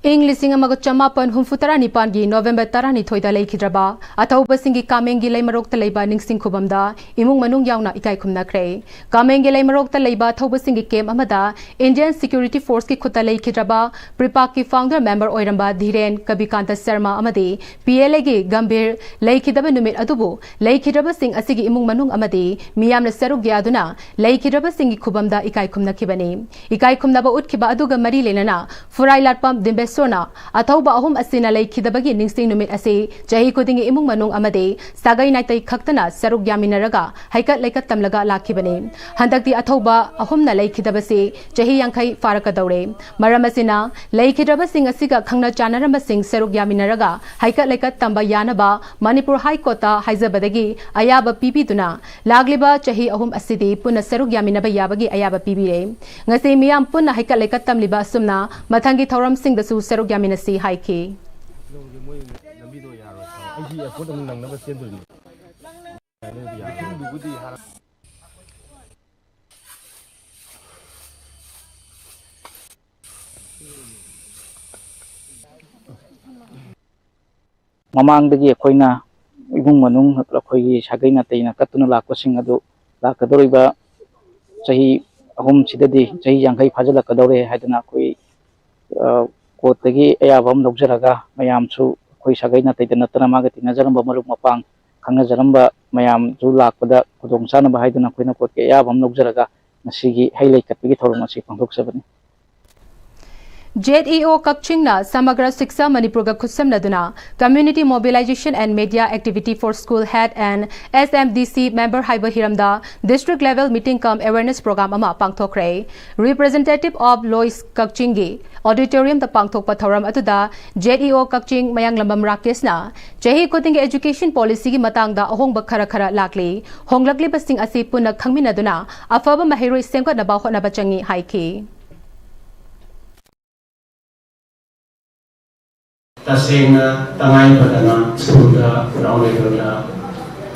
ꯏꯪ ꯂꯤꯁꯤꯡ ꯑꯃꯒ ꯆꯃꯥꯄꯟ ꯍꯨꯝꯐꯨ ꯇꯔꯥꯅꯤꯄꯥꯟꯒꯤ ꯅꯣꯕꯦꯝꯕꯔ ꯇꯔꯥꯅꯤꯊꯣꯏꯗ ꯂꯩꯈꯤꯗ꯭ꯔꯕ ꯑꯊꯧꯕꯁꯤꯡꯒꯤ ꯀꯥꯃꯦꯡꯒꯤ ꯂꯩꯃꯔꯣꯛꯇ ꯂꯩꯕ ꯅꯤꯡꯁꯤꯡ ꯈꯨꯕꯝꯗ ꯏꯃꯨꯡ ꯃꯅꯨꯡ ꯌꯥꯎꯅ ꯏꯀꯥꯏ ꯈꯨꯝꯅꯈ꯭ꯔꯦ꯫ ꯀꯥꯃꯦꯡꯒꯤ ꯂꯩꯃꯔꯣꯛꯇ ꯂꯩꯕ ꯑꯊꯧꯕꯁꯤꯡꯒꯤ ꯀꯦꯝꯞ ꯑꯃꯗ ꯏꯟꯗꯤꯌꯟ ꯁꯦꯀ꯭ꯌꯨꯔꯤꯇꯤ ꯐꯣꯔꯁꯀꯤ ꯈꯨꯠꯇ ꯂꯩꯈꯤꯗ꯭ꯔꯕ ꯄ꯭ꯔꯤꯄꯥꯛꯀꯤ ꯐꯥꯎꯟꯗꯔ ꯃꯦꯝꯕꯔ ꯑꯣꯏꯔꯝꯕ ꯙꯤꯔꯦꯟ ꯀꯕꯤꯀꯥꯟꯇ ꯁꯔꯃ ꯑꯃꯗꯤ ꯄꯤ ꯑꯦꯜ ꯑꯦꯒꯤ ꯒꯝꯚꯤꯔ ꯂꯩꯈꯤꯗꯕ ꯅꯨꯃꯤꯠ ꯑꯗꯨꯕꯨ ꯂꯩꯈꯤꯗ꯭ꯔꯕꯁꯤꯡ ꯑꯁꯤꯒꯤ ꯏꯃꯨꯡ ꯃꯅꯨꯡ ꯑꯃꯗꯤ ꯃꯤꯌꯥꯝꯅ ꯁꯔꯨꯛ ꯌꯥꯗꯨꯅ ꯂꯩꯈꯤꯗ꯭ꯔꯕꯁꯤꯡꯒꯤ ꯈꯨꯕꯝꯗ ꯏꯀꯥꯏ ꯈꯨꯝꯅꯈꯤꯕꯅꯤ꯫ ꯏꯀꯥꯏ ꯈꯨꯝꯅꯕ ꯎꯠꯈꯤꯕ ꯑꯗꯨꯒ ꯃꯔꯤ ꯂꯩꯅꯅ ꯐꯨꯔꯥꯏ ꯂꯥꯠꯄꯝ ꯗꯤꯝꯕꯦꯁꯣꯔꯅ ꯑꯊꯧꯕ ꯑꯍꯨꯝ ꯑꯁꯤꯅ ꯂꯩꯈꯤꯗꯕꯒꯤ ꯅꯤꯡꯁꯤꯡ ꯅꯨꯃꯤꯠ ꯑꯁꯤ ꯆꯍꯤ ꯈꯨꯗꯤꯡꯒꯤ ꯏꯃꯨꯡ ꯃꯅꯨꯡ ꯑꯃꯗꯤ ꯁꯥꯒꯩ ꯅꯥꯇꯩ ꯈꯛꯇꯅ ꯁꯔꯨꯛ ꯌꯥꯃꯤꯟꯅꯔꯒ ꯍꯩꯀꯠ ꯂꯩꯀꯠ ꯇꯝꯂꯒ ꯂꯥꯛꯈꯤꯕꯅꯤ꯫ ꯍꯟꯗꯛꯇꯤ ꯑꯊꯧꯕ ꯑꯍꯨꯝꯅ ꯂꯩꯈꯤꯗꯕꯁꯤ ꯆꯍꯤ ꯌꯥꯡꯈꯩ ꯐꯥꯔꯛꯀꯗꯧꯔꯦ꯫ ꯃꯔꯝ ꯑꯁꯤꯅ ꯂꯩꯈꯤꯗ꯭ꯔꯕꯁꯤꯡ ꯑꯁꯤꯒ ꯈꯪꯅ ꯆꯥꯟꯅꯔꯝꯕꯁꯤꯡ ꯁꯔꯨꯛ ꯌꯥꯃꯤꯟꯅꯔꯒ ꯍꯩꯀꯠ ꯂꯩꯀꯠ ꯇꯝꯕ ꯌꯥꯅꯕ ꯃꯅꯤꯄꯨꯔ ꯍꯥꯏ ꯀꯣꯔꯠꯇ ꯍꯥꯏꯖꯕꯗꯒꯤ ꯑꯌꯥꯕ ꯄꯤꯕꯤꯗꯨꯅ ꯂꯥꯛꯂꯤꯕ ꯆꯍꯤ ꯑꯍꯨꯝ ꯑꯁꯤꯗꯤ ꯄꯨꯟꯅ ꯁꯔꯨꯛ ꯌꯥꯃꯤꯟꯅꯕ ꯌꯥꯕꯒꯤ ꯑꯌꯥꯕ ꯄꯤꯕꯤꯔꯦ꯫ ꯉꯁꯤ ꯃꯤꯌꯥꯝ ꯄꯨꯟꯅ ꯍꯩꯀꯠ ꯂꯩꯀꯠ ꯇꯝꯂꯤꯕ ꯑꯁꯨꯝꯅ ꯃꯊꯪꯒꯤ ꯊꯧꯔꯝꯁꯤꯡꯗꯁꯨ ꯁꯔꯨꯛ ꯌꯥꯃꯤꯟꯅꯁꯤ ꯍꯥꯏꯈꯤ꯫ ꯂꯝꯕꯤꯗꯣ ꯌꯥꯔꯣꯏ꯫ ꯑꯩꯁꯤ ꯑꯦꯌꯥꯔꯄꯣꯔꯠ ꯑꯃꯨꯛ ꯅꯪꯅꯕ ꯆꯦꯟꯗꯣꯏꯅꯤ꯫ ꯏꯁꯤꯡꯗꯨꯕꯨꯗꯤ ꯍꯥꯟꯅ ꯃꯃꯥꯡꯗꯒꯤ ꯑꯩꯈꯣꯏꯅ ꯏꯃꯨꯡ ꯃꯅꯨꯡ ꯑꯩꯈꯣꯏꯒꯤ ꯁꯥꯒꯩ ꯅꯥꯇꯩꯅ ꯀꯠꯇꯨꯅ ꯂꯥꯛꯄꯁꯤꯡ ꯑꯗꯨ ꯂꯥꯛꯀꯗꯧꯔꯤꯕ ꯆꯍꯤ ꯑꯍꯨꯝꯁꯤꯗꯗꯤ ꯆꯍꯤ ꯌꯥꯡꯈꯩ ꯐꯥꯖꯤꯜꯂꯛꯀꯗꯧꯔꯦ ꯍꯥꯏꯗꯅ ꯑꯩꯈꯣꯏ, ꯑ, ꯀꯣꯔꯠꯇꯒꯤ ꯑꯌꯥꯕ ꯑꯃ ꯂꯧꯖꯔꯒ ꯃꯌꯥꯝꯁꯨ ꯑꯩꯈꯣꯏ ꯁꯥꯒꯩ ꯅꯥꯇꯩꯗ ꯅꯠꯇꯅ ꯃꯥꯒ ꯇꯤꯟꯅꯖꯔꯝꯕ ꯃꯔꯨꯞ ꯃꯄꯥꯡ ꯈꯪꯅꯖꯔꯝꯕ ꯃꯌꯥꯝꯁꯨ ꯂꯥꯛꯄꯗ ꯈꯨꯗꯣꯡꯆꯥꯅꯕ ꯍꯥꯏꯗꯨꯅ ꯑꯩꯈꯣꯏꯅ ꯀꯣꯔꯠꯀꯤ ꯑꯌꯥꯕ ꯑꯃ ꯂꯧꯖꯔꯒ ꯉꯁꯤꯒꯤ ꯍꯩ ꯂꯩ ꯀꯠꯄꯒꯤ ꯊꯧꯔꯝ ꯑꯁꯤ ꯄꯥꯡꯊꯣꯛꯆꯕꯅꯤ꯫ ꯖꯦꯠ ꯏ ꯑꯣ ꯀꯛꯆꯤꯡꯅ ꯁꯃꯒ꯭ꯔ ꯁꯤꯛꯁꯥ ꯃꯅꯤꯄꯨꯔꯒ ꯈꯨꯠꯁꯝꯅꯗꯨꯅ Community Mobilization and Media Activity for School Head and S M D C Member ꯍꯥꯏꯕ ꯍꯤꯔꯝꯗ district level meeting cum awareness program ꯑꯃ ꯄꯥꯡꯊꯣꯛꯈ꯭ꯔꯦ꯫ Representative of Lois ꯀꯛꯆꯤꯡꯒꯤ auditoriumꯗ ꯄꯥꯡꯊꯣꯛꯄ ꯊꯧꯔꯝ ꯑꯗꯨꯗ ꯖꯦꯠ ꯏ ꯑꯣ ꯀꯛꯆꯤꯡ ꯃꯌꯥꯡꯂꯝꯕꯝ ꯔꯥꯀꯦꯁꯅ ꯆꯍꯤ ꯈꯨꯗꯤꯡꯒꯤ education policyꯒꯤ ꯃꯇꯥꯡꯗ ꯑꯍꯣꯡꯕ ꯈꯔ ꯈꯔ ꯂꯥꯛꯂꯤ꯫ ꯍꯣꯡꯂꯛꯂꯤꯕꯁꯤꯡ ꯑꯁꯤ ꯄꯨꯟꯅ ꯈꯪꯃꯤꯟꯅꯗꯨꯅ ꯑꯐꯕ ꯃꯍꯩꯔꯣꯏ ꯁꯦꯝꯒꯠꯅꯕ ꯍꯣꯠꯅꯕ ꯆꯪꯏ ꯍꯥꯏꯈꯤ꯫ ꯇꯁꯦꯡꯅ ꯇꯉꯥꯏ ꯐꯗꯅ ꯁ꯭ꯀꯨꯜꯗ ꯒ꯭ꯔꯥꯎꯟ ꯂꯦꯚꯦꯜꯗ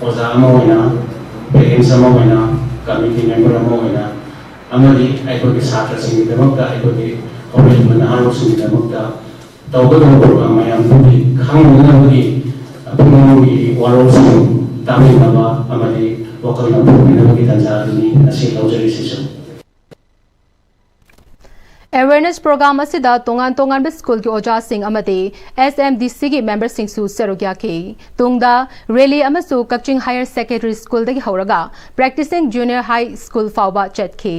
ꯑꯣꯖꯥ ꯑꯃ ꯑꯣꯏꯅ, ꯄꯦꯔꯦꯟꯁ ꯑꯃ ꯑꯣꯏꯅ, ꯀꯃꯤꯇꯤ ꯃꯦꯝꯕꯔ ꯑꯃ ꯑꯣꯏꯅ, ꯑꯃꯗꯤ ꯑꯩꯈꯣꯏꯒꯤ ꯁꯥꯇ꯭ꯔꯁꯤꯡꯒꯤꯗꯃꯛꯇ, ꯑꯩꯈꯣꯏꯒꯤ ꯍꯧꯔꯛꯂꯤꯕ ꯅꯍꯥꯔꯣꯜꯁꯤꯡꯒꯤꯗꯃꯛꯇ ꯇꯧꯒꯗꯕ ꯄ꯭ꯔꯣꯒ꯭ꯔꯥꯝ ꯃꯌꯥꯝꯗꯨꯒꯤ ꯈꯪꯅꯅꯕꯒꯤ ꯄꯨꯝꯅꯃꯛꯀꯤ ꯋꯥꯔꯣꯜꯁꯤꯡ ꯇꯥꯃꯤꯟꯅꯕ ꯑꯃꯗꯤ ꯋꯥꯈꯜ ꯅꯧꯊꯣꯛꯃꯤꯟꯅꯕꯒꯤ ꯇꯥꯟꯖꯥ ꯑꯗꯨꯅꯤ ꯉꯁꯤ ꯂꯧꯖꯔꯤꯁꯤꯁꯨ꯫ ꯑꯦꯋꯦꯔꯅꯦꯁ ꯄ꯭ꯔꯣꯒ꯭ꯔꯥꯝ ꯑꯁꯤꯗ ꯇꯣꯉꯥꯟ ꯇꯣꯉꯥꯟꯕ ꯁ꯭ꯀꯨꯜꯒꯤ ꯑꯣꯖꯥꯁꯤꯡ ꯑꯃꯗꯤ ꯑꯦꯁ ꯑꯦꯝ ꯗꯤ ꯁꯤꯒꯤ ꯃꯦꯝꯕꯔꯁꯤꯡꯁꯨ ꯁꯔꯨꯛ ꯌꯥꯈꯤ꯫ ꯇꯨꯡꯗ ꯔꯦꯂꯤ ꯑꯃꯁꯨ ꯀꯛꯆꯤꯡ ꯍꯥꯌꯔ ꯁꯦꯀꯦꯟꯗꯔꯤ ꯁ꯭ꯀꯨꯜꯗꯒꯤ ꯍꯧꯔꯒ ꯄ꯭ꯔꯦꯛꯇꯤꯁꯤꯡ ꯖꯨꯅꯤꯌꯔ ꯍꯥꯏ ꯁ꯭ꯀꯨꯜ ꯐꯥꯎꯕ ꯆꯠꯈꯤ꯫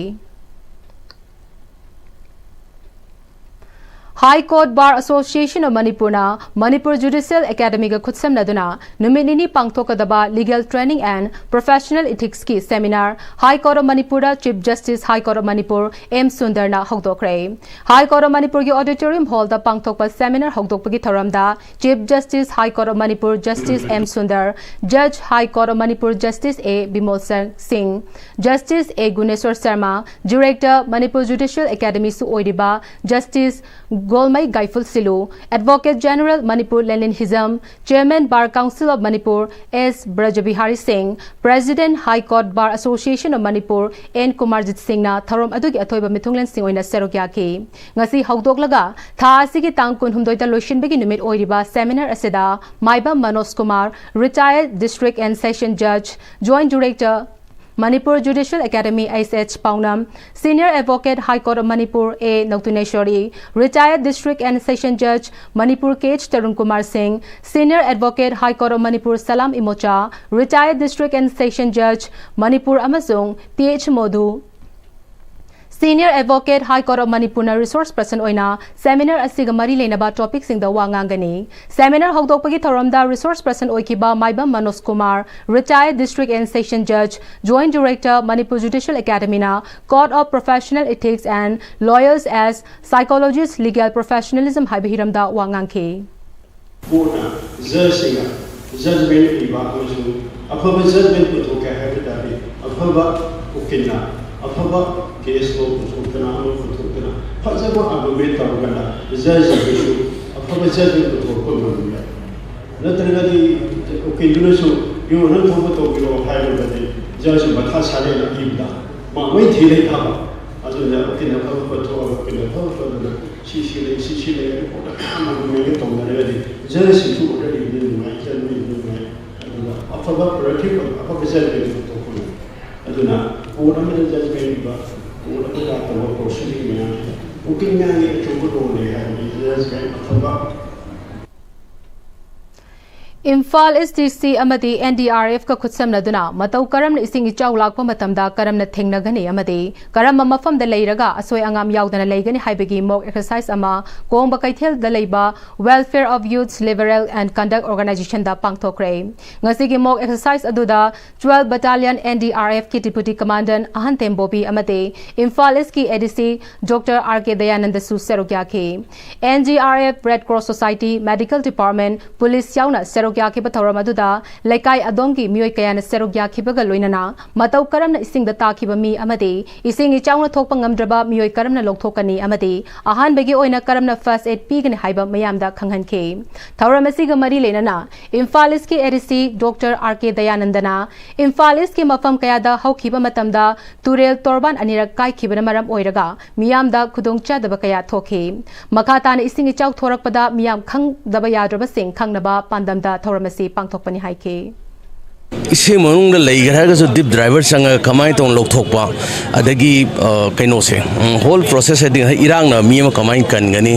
High Court Bar Association of ꯃꯅꯤꯄꯨꯔꯅ ꯃꯅꯤꯄꯨꯔ ꯖꯨꯗꯤꯁꯤꯌꯦꯜ ꯑꯦꯀꯥꯗꯃꯤꯒ ꯈꯨꯠꯁꯝꯅꯗꯨꯅ ꯅꯨꯃꯤꯠ ꯅꯤꯅꯤ ꯄꯥꯡꯊꯣꯛꯀꯗꯕ Legal Training and Professional Ethicsꯀꯤ seminar High Court of ꯃꯅꯤꯄꯨꯔꯗ Chief Justice High Court of Manipur M ꯁꯨꯟꯗꯔꯅ ꯍꯧꯗꯣꯛꯈ꯭ꯔꯦ꯫ High Court of ꯃꯅꯤꯄꯨꯔꯒꯤ auditorium hallꯗ ꯄꯥꯡꯊꯣꯛꯄ seminar ꯍꯧꯗꯣꯛꯄꯒꯤ ꯊꯧꯔꯝꯗ Chief Justice High Court of Manipur Justice M Sundar, Judge High Court of Manipur Justice A Bimol Singh, Justice A Guneshor Sharma, Director Manipur ꯖꯨꯗꯤꯁꯤꯌꯦꯜ ꯑꯦꯀꯥꯗꯃꯤꯁꯨ ꯑꯣꯏꯔꯤꯕ Justice Golmei ꯒꯥꯏꯐꯨꯜ ꯁꯤꯂꯨ, Advocate General Manipur ꯂꯦꯅꯤꯟ Hijam, Chairman Bar Council of Manipur ꯑꯦꯁ ꯕ꯭ꯔꯖꯕꯤꯍꯥꯔꯤ ꯁꯤꯡ, President High Court Bar Association of Manipur N Kumarjit ꯁꯤꯡꯅ ꯊꯧꯔꯝ ꯑꯗꯨꯒꯤ ꯑꯊꯣꯏꯕ ꯃꯤꯊꯨꯡꯂꯦꯟꯁꯤꯡ ꯑꯣꯏꯅ ꯁꯔꯨꯛ ꯌꯥꯈꯤ꯫ ꯉꯁꯤ ꯍꯧꯗꯣꯛꯂꯒ ꯊꯥ ꯑꯁꯤꯒꯤ ꯇꯥꯡ ꯀꯨꯟꯍꯨꯝꯗꯣꯏꯗ ꯂꯣꯏꯁꯤꯟꯕꯒꯤ ꯅꯨꯃꯤꯠ ꯑꯣꯏꯔꯤꯕ seminar ꯑꯁꯤꯗ ꯃꯥꯏꯕꯝ Manoj Kumar, Retired District and Session Judge, Joint Director, Manipur Judicial Academy, H H ꯄꯥꯎꯅꯝ, Senior Advocate High Court of Manipur A ꯅꯧꯇꯨꯅꯦꯁꯣꯔꯤ, Retired District and Session Judge, Manipur K H Tarun Kumar Singh, Senior Advocate High Court of Manipur Salam Imocha, Retired District and Session Judge, Manipur ꯑꯃꯁꯨꯡ T H Modu, Senior Advocate High Court of ꯃꯅꯤꯄꯨꯔꯅ resource person ꯑꯣꯏꯅ seminar ꯑꯁꯤꯒ ꯃꯔꯤ ꯂꯩꯅꯕ topicꯁꯤꯡꯗ ꯋꯥ ꯉꯥꯡꯒꯅꯤ꯫ Seminar ꯍꯧꯗꯣꯛꯄꯒꯤ ꯊꯧꯔꯝꯗ resource person ꯑꯣꯏꯈꯤꯕ ꯃꯥꯏꯕꯝ Manoj Kumar, Retired District and Session Judge, Joint Director, Manipur Judicial Academyꯅ Code of Professional Ethics and Lawyers as Psychologist Legal Professionalism ꯍꯥꯏꯕ ꯍꯤꯔꯝꯗ ꯋꯥ ꯉꯥꯡꯈꯤ꯫ ꯀꯣꯔꯠꯅ ꯖꯖꯁꯤꯡꯅ ꯖꯖꯃꯦꯟ ꯄꯤꯕ ꯑꯃꯁꯨꯡ ꯑꯐꯕ ꯖꯖꯃꯦꯟ ꯄꯨꯊꯣꯛꯀꯦ ꯍꯥꯏꯕ ꯇꯥꯔꯗꯤ, ꯑꯐꯕ ꯎꯀꯤꯜꯅ ꯑꯐꯕ ꯀꯦꯁ ꯂꯣ ꯄꯨꯊꯣꯛꯇꯅ ꯑꯃ ꯄꯨꯊꯣꯛꯇꯅ ꯐꯖꯕ ꯑꯥꯔꯒꯨꯃꯦꯟ ꯇꯧꯔꯒꯅ ꯖꯖꯁꯤꯡꯗꯁꯨ ꯑꯐꯕ ꯖꯖꯃꯦꯟ ꯄꯨꯊꯣꯔꯛꯄ ꯉꯝꯃꯤ꯫ ꯅꯠꯇ꯭ꯔꯒꯗꯤ ꯎꯀꯤꯜꯗꯨꯅꯁꯨ, "ꯌꯣ, ꯅꯪ ꯊꯣꯛꯄ ꯇꯧꯕꯤꯔꯣ" ꯍꯥꯏꯔꯒꯗꯤ ꯖꯖ ꯃꯊꯥ ꯁꯥꯔꯦꯅ ꯏꯕꯗ ꯃꯥ ꯂꯣꯏ ꯊꯤ ꯂꯩ ꯊꯥꯕ꯫ ꯑꯗꯨꯅ ꯎꯀꯤꯜ ꯑꯐꯕ ꯊꯣꯛꯑꯒ ꯎꯀꯤꯜ ꯑꯐꯕ ꯑꯗꯨꯅ ꯁꯤ ꯁꯤ ꯂꯩ, ꯁꯤ ꯁꯤ ꯂꯩ, ꯔꯤꯄꯣꯔꯠ ꯃꯌꯥꯝ ꯑꯃ ꯃꯦꯟꯒ ꯇꯧꯅꯔꯒꯗꯤ ꯖꯖꯁꯤꯡꯁꯨ ꯑꯣꯔꯗꯔ ꯏꯕꯗ ꯅꯨꯡꯉꯥꯏ, ꯖꯖ ꯃꯣꯏ ꯅꯨꯡꯉꯥꯏ꯫ ꯑꯗꯨꯒ ꯑꯐꯕ ꯄ꯭ꯔꯗꯛꯇꯤꯞ ꯑꯣꯏꯕ ꯑꯐꯕ ꯖꯖꯃꯦꯟ ꯄꯨꯊꯣꯛꯄ ꯉꯝꯃꯤ꯫ ꯑꯗꯨꯅ ꯀꯣꯔꯠ ꯑꯃꯗ ꯖꯖꯃꯦꯟ ꯏꯕ, ꯀꯣꯔꯠ ꯑꯃꯗ ꯇꯧꯕ ꯄ꯭ꯔꯣꯁꯤꯗꯤꯡ ꯃꯌꯥꯝꯁꯤꯗ ꯎꯀꯤꯜ ꯃꯌꯥꯝꯒꯤ ꯑꯆꯧꯕ ꯔꯣꯜ ꯂꯩ ꯍꯥꯏꯕꯗꯤ ꯖꯖꯃꯦꯟ ꯑꯐꯕ꯫ ꯏꯝꯐꯥꯜ ꯏꯁ ꯗꯤ ꯁꯤ ꯑꯃꯗꯤ ꯑꯦꯟ ꯗꯤ ꯑꯥꯔ ꯑꯦꯐꯀ ꯈꯨꯠꯁꯝꯅꯗꯨꯅ ꯃꯇꯧ ꯀꯔꯝꯅ ꯏꯁꯤꯡ ꯏꯆꯥꯎ ꯂꯥꯛꯄ ꯃꯇꯝꯗ ꯀꯔꯝꯅ ꯊꯦꯡꯅꯒꯅꯤ ꯑꯃꯗꯤ ꯀꯔꯝꯕ ꯃꯐꯝꯗ ꯂꯩꯔꯒ ꯑꯁꯣꯏ ꯑꯉꯥꯝ ꯌꯥꯎꯗꯅ ꯂꯩꯒꯅꯤ ꯍꯥꯏꯕꯒꯤ ꯃꯣꯛ ꯑꯦꯛꯁꯔꯁꯥꯏꯁ ꯑꯃ ꯀꯣꯡꯕ ꯀꯩꯊꯦꯜꯗ ꯂꯩꯕ Welfare of Youths Liberal and Conduct Organizationꯗ ꯄꯥꯡꯊꯣꯛꯈ꯭ꯔꯦ꯫ ꯉꯁꯤꯒꯤ ꯃꯣꯛ ꯑꯦꯛꯁꯔꯁꯥꯏꯁ ꯑꯗꯨꯗ twelve Battalion N D R F ꯀꯤ Deputy Commandant ꯑꯍꯟ ꯇꯦꯝꯕꯣꯕꯤ ꯑꯃꯗꯤ ꯏꯝꯐꯥꯜ ꯏꯁꯀꯤ A D C Doctor R K ꯗꯌꯥꯅꯟꯗꯁꯨ ꯁꯔꯨꯛ ꯌꯥꯈꯤ꯫ N D R F, Red Cross Society, Medical Department, Police ꯌꯥꯎꯅ ꯁꯔꯨꯛ ꯌꯥꯈꯤꯕ ꯊꯧꯔꯝ ꯑꯗꯨꯗ ꯂꯩꯀꯥꯏ ꯑꯗꯣꯝꯒꯤ ꯃꯤꯑꯣꯏ ꯀꯌꯥꯅ ꯁꯔꯨꯛ ꯌꯥꯈꯤꯕꯒ ꯂꯣꯏꯅꯅ ꯃꯇꯧ ꯀꯔꯝꯅ ꯏꯁꯤꯡꯗ ꯇꯥꯈꯤꯕ ꯃꯤ ꯑꯃꯗꯤ ꯏꯁꯤꯡ ꯏꯆꯥꯎꯅ ꯊꯣꯛꯄ ꯉꯝꯗ꯭ꯔꯕ ꯃꯤꯑꯣꯏ ꯀꯔꯝꯅ ꯂꯧꯊꯣꯛꯀꯅꯤ ꯑꯃꯗꯤ ꯑꯍꯥꯟꯕꯒꯤ ꯑꯣꯏꯅ ꯀꯔꯝꯅ first aid ꯄꯤꯒꯅꯤ ꯍꯥꯏꯕ ꯃꯤꯌꯥꯝꯗ ꯈꯪꯍꯟꯈꯤ꯫ ꯊꯧꯔꯝ ꯑꯁꯤꯒ ꯃꯔꯤ ꯂꯩꯅꯅ ꯏꯝꯐꯥꯜ ꯏꯁꯀꯤ A D C Doctor R K ꯗꯌꯥꯅꯟꯗꯅ Imphal ꯏꯁꯀꯤ ꯃꯐꯝ ꯀꯌꯥꯗ ꯍꯧꯈꯤꯕ ꯃꯇꯝꯗ ꯇꯨꯔꯦꯜ ꯇꯣꯔꯕꯥꯟ ꯑꯅꯤꯔꯛ ꯀꯥꯏꯈꯤꯕꯅ ꯃꯔꯝ ꯑꯣꯏꯔꯒ ꯃꯤꯌꯥꯝꯗ ꯈꯨꯗꯣꯡꯆꯥꯗꯕ ꯀꯌꯥ ꯊꯣꯛꯈꯤ꯫ ꯃꯈꯥ ꯇꯥꯅ ꯏꯁꯤꯡ ꯏꯆꯥꯎ ꯊꯣꯔꯛꯄꯗ ꯃꯤꯌꯥꯝ ꯈꯪꯗꯕ ꯌꯥꯗ꯭ꯔꯕꯁꯤꯡ ꯈꯪꯅꯕ ꯄꯥꯟꯗꯝꯗ ꯊꯧꯔꯝ ꯑꯁꯤ ꯄꯥꯡꯊꯣꯛꯄꯅꯤ ꯍꯥꯏꯈꯤ꯫ ꯏꯁꯤꯡ ꯃꯅꯨꯡꯗ ꯂꯩꯈ꯭ꯔꯦ ꯍꯥꯏꯔꯒꯁꯨ ꯗꯤꯞ ꯗ꯭ꯔꯥꯏꯚꯔ ꯆꯪꯉꯒ ꯀꯃꯥꯏꯅ ꯇꯧꯅ ꯂꯧꯊꯣꯛꯄ, ꯑꯗꯒꯤ, ꯑ, ꯀꯩꯅꯣꯁꯦ, ꯎꯝ, ꯍꯣꯜ ꯄ꯭ꯔꯣꯁꯦꯁ ꯍꯥꯏꯗꯤ ꯏꯔꯥꯡꯅ ꯃꯤ ꯑꯃ ꯀꯃꯥꯏꯅ ꯀꯟꯒꯅꯤ,